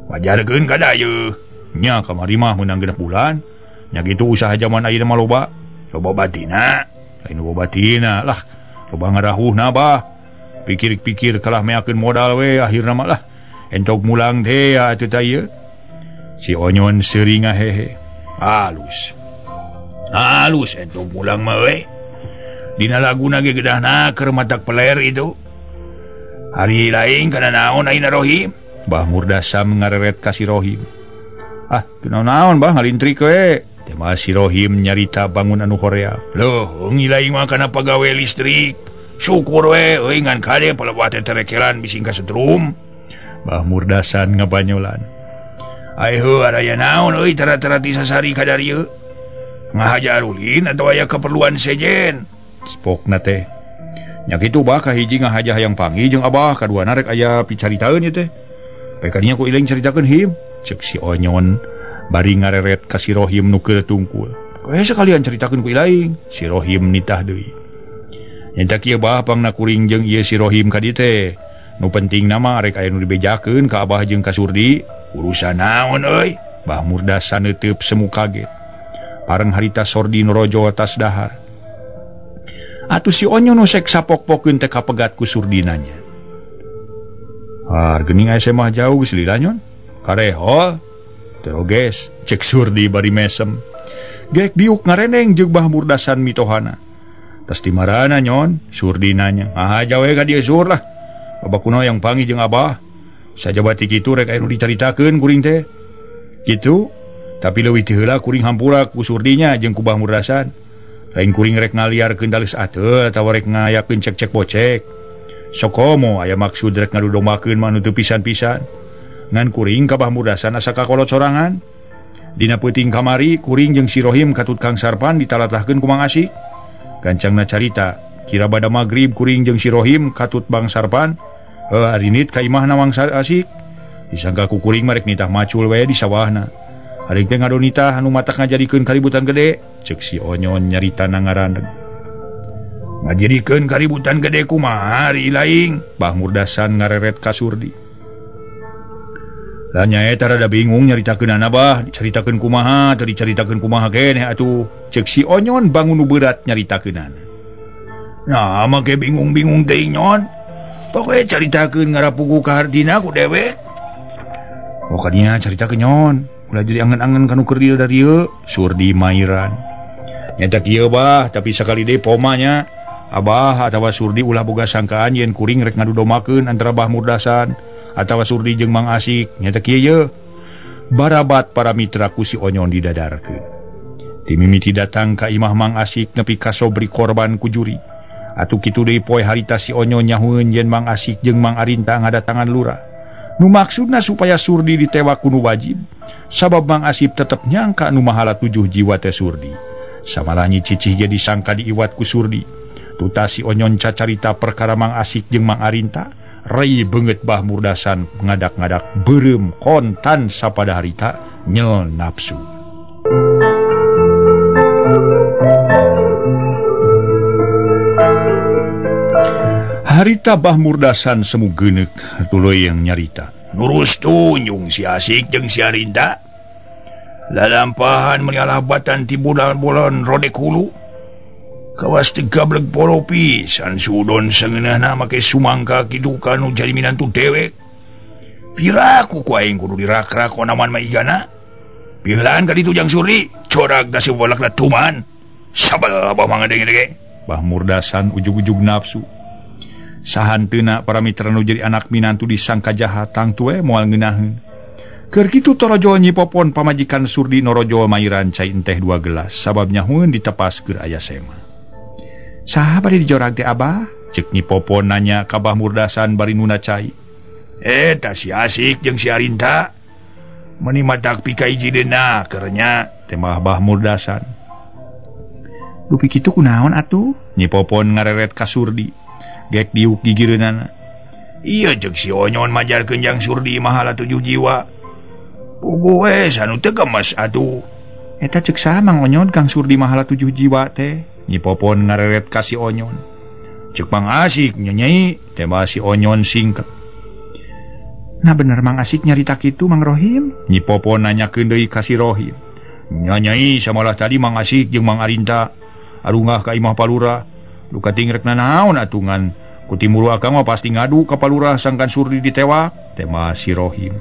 Wajarkeun ka dayeuh. Nya kamari mah meunang 6 bulan. Nya kitu usaha jaman ayeuna mah loba. Loba batina. Lain loba batina lah. Loba ngarahuhna bah. Pikir-pikir kalah meakeun modal we akhirna mah lah. Entog mulang teh atuh tah ieu. Si Onyon seuri ngahehe. Halus. Halus entog mulang mah we. Dina laguna ge gedahna keur matak peler itu. Hari lain kana naon ayeuna Rohim? Bah Murdasam ngareret ka si Rohim. Ah, kunaon bah ngalintrik we. Teh mah si Rohim nyarita bangun anu horea. Loh, ngilaing mah kana pagawe listrik. Syukur we euy ngan kade palebah teh terekelan bising ka setrum. Bah Murdasan ngabanyolan. Ai heuh araya naon euy tara-tara ti sasari ka darieu. Ngahaja arulin atawa aya keperluan sejen. Spokna teh. Nya kitu bah kahiji ngahaja hayang panggih jeung abah kaduana rek aya picaritaeun ieu teh. Pekadinya ku iling caritakeun him. Cek si Onyon bari ngareret ka si Rohim nu keur tungkul. Koe sekalian caritakeun ku ilaing. Si Rohim nitah deui. Nyata kieu bah pangna kuring jeung ieu si Rohim ka dieu teh. Nu penting nama rek aya nu dibejakeun ka abah jeung ka Surdi. Urusan naon euy? Bah Murdasan neuteub semu kaget. Pareng harita Sordi norojo atas dahar. Atuh si Onyon nu sek sapok-pokeun teh kapegat ku Surdi nanya. Har geuning aya mah jauh geus lila nyon. Karehol. Teroges cek Surdi bari mesem. Gek diuk ngareneng jeung Bah Murdasan mitohana. Tas di marana nyon? Surdi nanya. Ah jawe ka dieu sur lah. Abah kuno yang panggih jeung abah. Sajaba ti kitu rek aya nu dicaritakeun kuring teh. Kitu. Tapi leuwih ti heula kuring hampura ku Surdinya jeung ku Bah Murdasan. Lain kuring rek ngaliarkeun dalis ateu atawa rek ngayakeun cek-cek bocek. Sokomo aya maksud rek ngadudombakeun mah nu teu pisan-pisan. Ngan kuring ka Bah Murdasan asa kakolot sorangan. Dina peuting kamari kuring jeung si Rohim katut Kang Sarpan ditalatahkeun ku Mang Asik. Gancangna carita, kira bada magrib kuring jeung si Rohim katut Bang Sarpan, arinit ka imahna Mang Asik. Disangka ku kuring mah rek nitah macul we di sawahna. Hari teh ngadonitah anu matak ngajadikeun kaributan gede. Cek si Onyon nyarita nangarandeg. Ngajadikeun kaributan gede kumaha ari laing? Bah Murdasan ngareret ka Surdi. Lah nyaeta rada bingung nyaritakeunana bah, dicaritakeun kumaha, teu dicaritakeun kumaha keneh atuh. Cek si Onyon bangun nu berat nyaritakeunana. Nah, make bingung-bingung teuing nyon. Pokoke caritakeun ngarapugu ka hartina ku dewek. Oh kadinya caritakeun nyon. Ulah jadi angen-angen kanu keur dieu dari ieu, Surdi mairan. Nyata kieu bah, tapi sakali deui pomanya abah atawa Surdi ulah boga sangkaan yen kuring rek ngadudomakeun antara Bah Murdasan atawa Surdi jeung Mang Asik. Nyata kieu ye. Barabat para mitra ku si Onyon didadarkeun. Ti mimiti datang ka imah Mang Asik nepi ka Sobri korban ku juri. Atuh kitu deui poe harita si Onyon nyahueun yen Mang Asik jeung Mang Arinta ngadatangan lurah. Nu maksudna supaya Surdi ditewak ku nu wajib. Sabab Mang Asip tetep nyangka nu mahala 7 jiwa teh Surdi. Samalah nyi cicih ge disangka diiwat ku Surdi. Tuta si Onyon cacarita perkara Mang Asik jeung Mang Arinta, rei beungeut Bah Murdasan ngadak-ngadak beureum kontan sapada harita nyel nafsu. Harita Bah Murdasan semu geuneuk tuluy yang nyarita. Nurus tunjung si Asik jeung si Arinta. Lalampahan menyalabatan ti bulan-bulan rodek hulu. Kawas tigablek polo pisan sudon sangeunahna make sumangka kitu kanu jadi minantu dewek. Piraku ku aing kudu dirakrak onaman mah igana. Piheulaan ka ditu jang Surdi, corak da siwalakna tuman. Sabal abah mah ngadenge-denge. Bah Murdasan ujug-ujug nafsu. Sahanteuna para mitra nu jadi anak minantu disangka jahat tangtu we moal ngeunaheun. Keur kitu torojol Nyi Popon pamajikan Surdi norojol mairan cai enteh 2 gelas sabab nyahueun ditepas keur aya sema. Saha bade dijorag teh abah? Cek Nyi Popon nanya ka Bah Murdasan bari nuna cai. Eta si Asik jeung si Arinta. Meuni matak pika hiji deuna kernya teh mah Bah Murdasan. Dupi kitu kunaon atuh? Nyi Popon ngareret ka Surdi. Gek diuk gigireunana. Iya jeung si Onyon majarkeun jang Surdi mahala 7 jiwa. Puguh we sanu teu gemes atuh. Eta cek saha Mang Onyon Kang Surdi mahala 7 jiwa teh. Nyi Popon ngareret ka si Onyon. Cek Mang Asik nyai tembah si Onyon singkat. Nah bener Mang Asik nyarita kitu Mang Rohim? Nyi Popon nanyakeun deui ka si Rohim. Nya nyai samalah tadi Mang Asik jeung Mang Arinta arungah ka imah Palurah. Duka ting rek nanaon atungan ku timuru akang mah pasti ngadu ka Palurah sangkan Surdi ditewak tema si Rohim.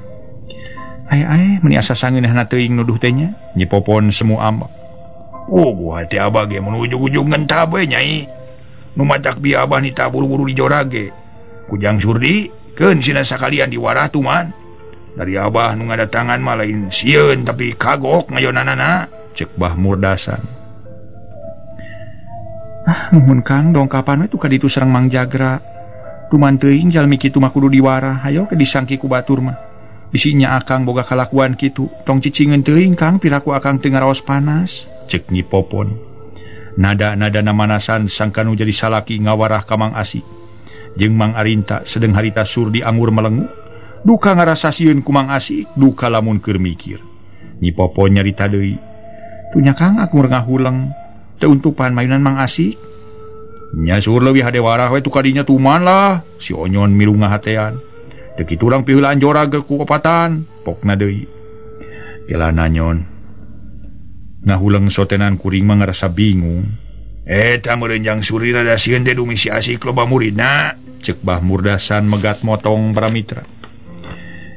Ai meni asa sangeunahna teuing nuduh teh nya. Nyi Popon semu ambek. Oh gua teh abah ge mun ujug-ujug ngentab we nyai. Nu matak bi abah nita buru-buru dijorage. Kujang Surdi keun sina sakalian diwarah tuman. Dari abah nu ngadatangan mah lain sieun tapi kagok ngayonanana cek Bah Murdasan. Ah muhun Kang dongkapan we tu ka ditu sareng Mang Jagra. Tuman teuing jalmi kitu mah kudu diwarah hayo ke disangki ku batur mah. Bisi nya akang boga kalakuan kitu tong cicingeun teuing Kang piraku akang teu ngaraos panas cek Nyi Popon. Nada-nada namanasan sangkanu jadi salaki ngawarah ka Mang Asik jeung Mang Arinta sedeng harita Surdi angur melengu duka ngarasa sieun ku Mang Asik duka lamun keur mikir. Nyi Popon nyarita deui tunya Kang aku ngahuleng teu untupan mayunan Mang Asik. Nya sur leuwih hade warah we tu kadinya tuman lah si Onyon milu ngahatean. Teu kitu urang piheulaan jorag ku opatan pokna deui. Kelana nyon ngahuleng sotenan kuring mah ngarasa bingung. Eta meureun jang Surdi rada sieun teh dumi si Asik loba muridna cek Bah Murdasan megat motong para mitra.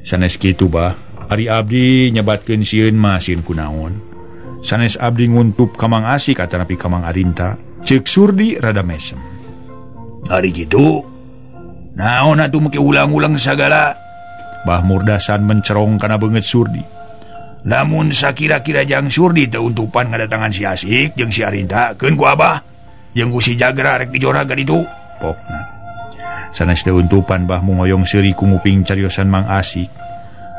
Sanes kitu Bah, ari abdi nyebatkeun sieun mah sieun kunaon. Sanes abdi nguntup ka Mang Asik atanapi ka Mang Arinta cek Surdi rada mesem. Ari kitu naon atuh make ulang-ulang sagala. Bah Murdasan mencerong kana beungeut Surdi. Lamun sakira-kira jang Surdi teu untupan ngadatangan si Asik jeung si Arinta keun ku abah jeung ku si Jagra rek dijorag ka ditu pokna. Sanes teu untupan Bah mung hoyong seuri ku nguping cariosan Mang Asik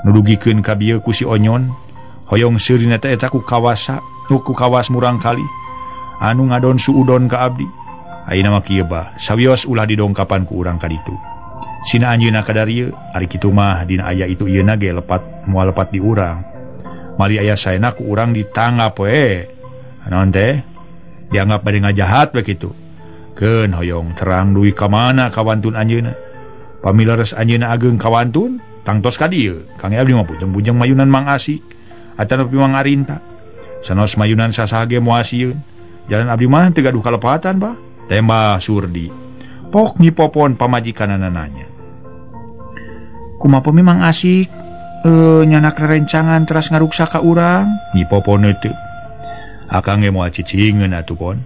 nu dugikeun ka bieu ku si Onyon. Hoyong seuri na teh eta ku kawasa nu ku kawas murang kali anu ngadon suudon ka abdi. Ayeuna mah kieu Bah, sawios ulah didongkapan ku urang ka ditu. Sina anjeunna kadarieu ari kitu mah dina aya itu ieu na ge lepat moal lepat di urang. Mari aya saena ku urang ditanggap we. Naon teh? Dianggap bade ngajahat we kitu. Keun hoyong terang duwi ka mana kawantun anjeunna. Pamileres anjeunna ageung kawantun tangtos ka dieu. Kang abdi mah bujeng-bujeng mayunan Mang Asik atanapi Mang Arinta. Sanos mayunan sasaha ge moal sieun. Jalan abdi mah teu gaduh kalepatan Bah. Tembah Surdi. Pok Nyi Popon pamajikanana nanya. Kumaha pemi Mang Asik nyanak rerencangan teras ngaruksa ka urang? Nyi Popon teu. Akang ge moal cicingeun atuh Pon.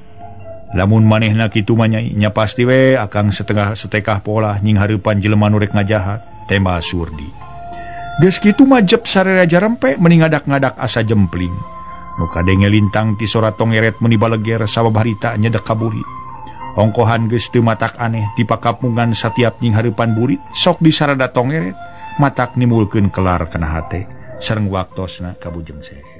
Lamun manehna kitu mah nya pasti we akang setengah setekah polah nying hareupan jelema nu rek ngajahat. Tembah Surdi. Geus kitu mah jep sarera jarempe meni ngadak-ngadak asa jempling. Nu kadenge lintang ti sora tongeret meni baleger sabab harita nyedek ka buri. Ongkohan geus teu matak aneh ti pakapungan satiap nying hareupan burit sok disarada tongeret matak nimbulkeun kelar kana hate sareng waktosna kabujeng sehe.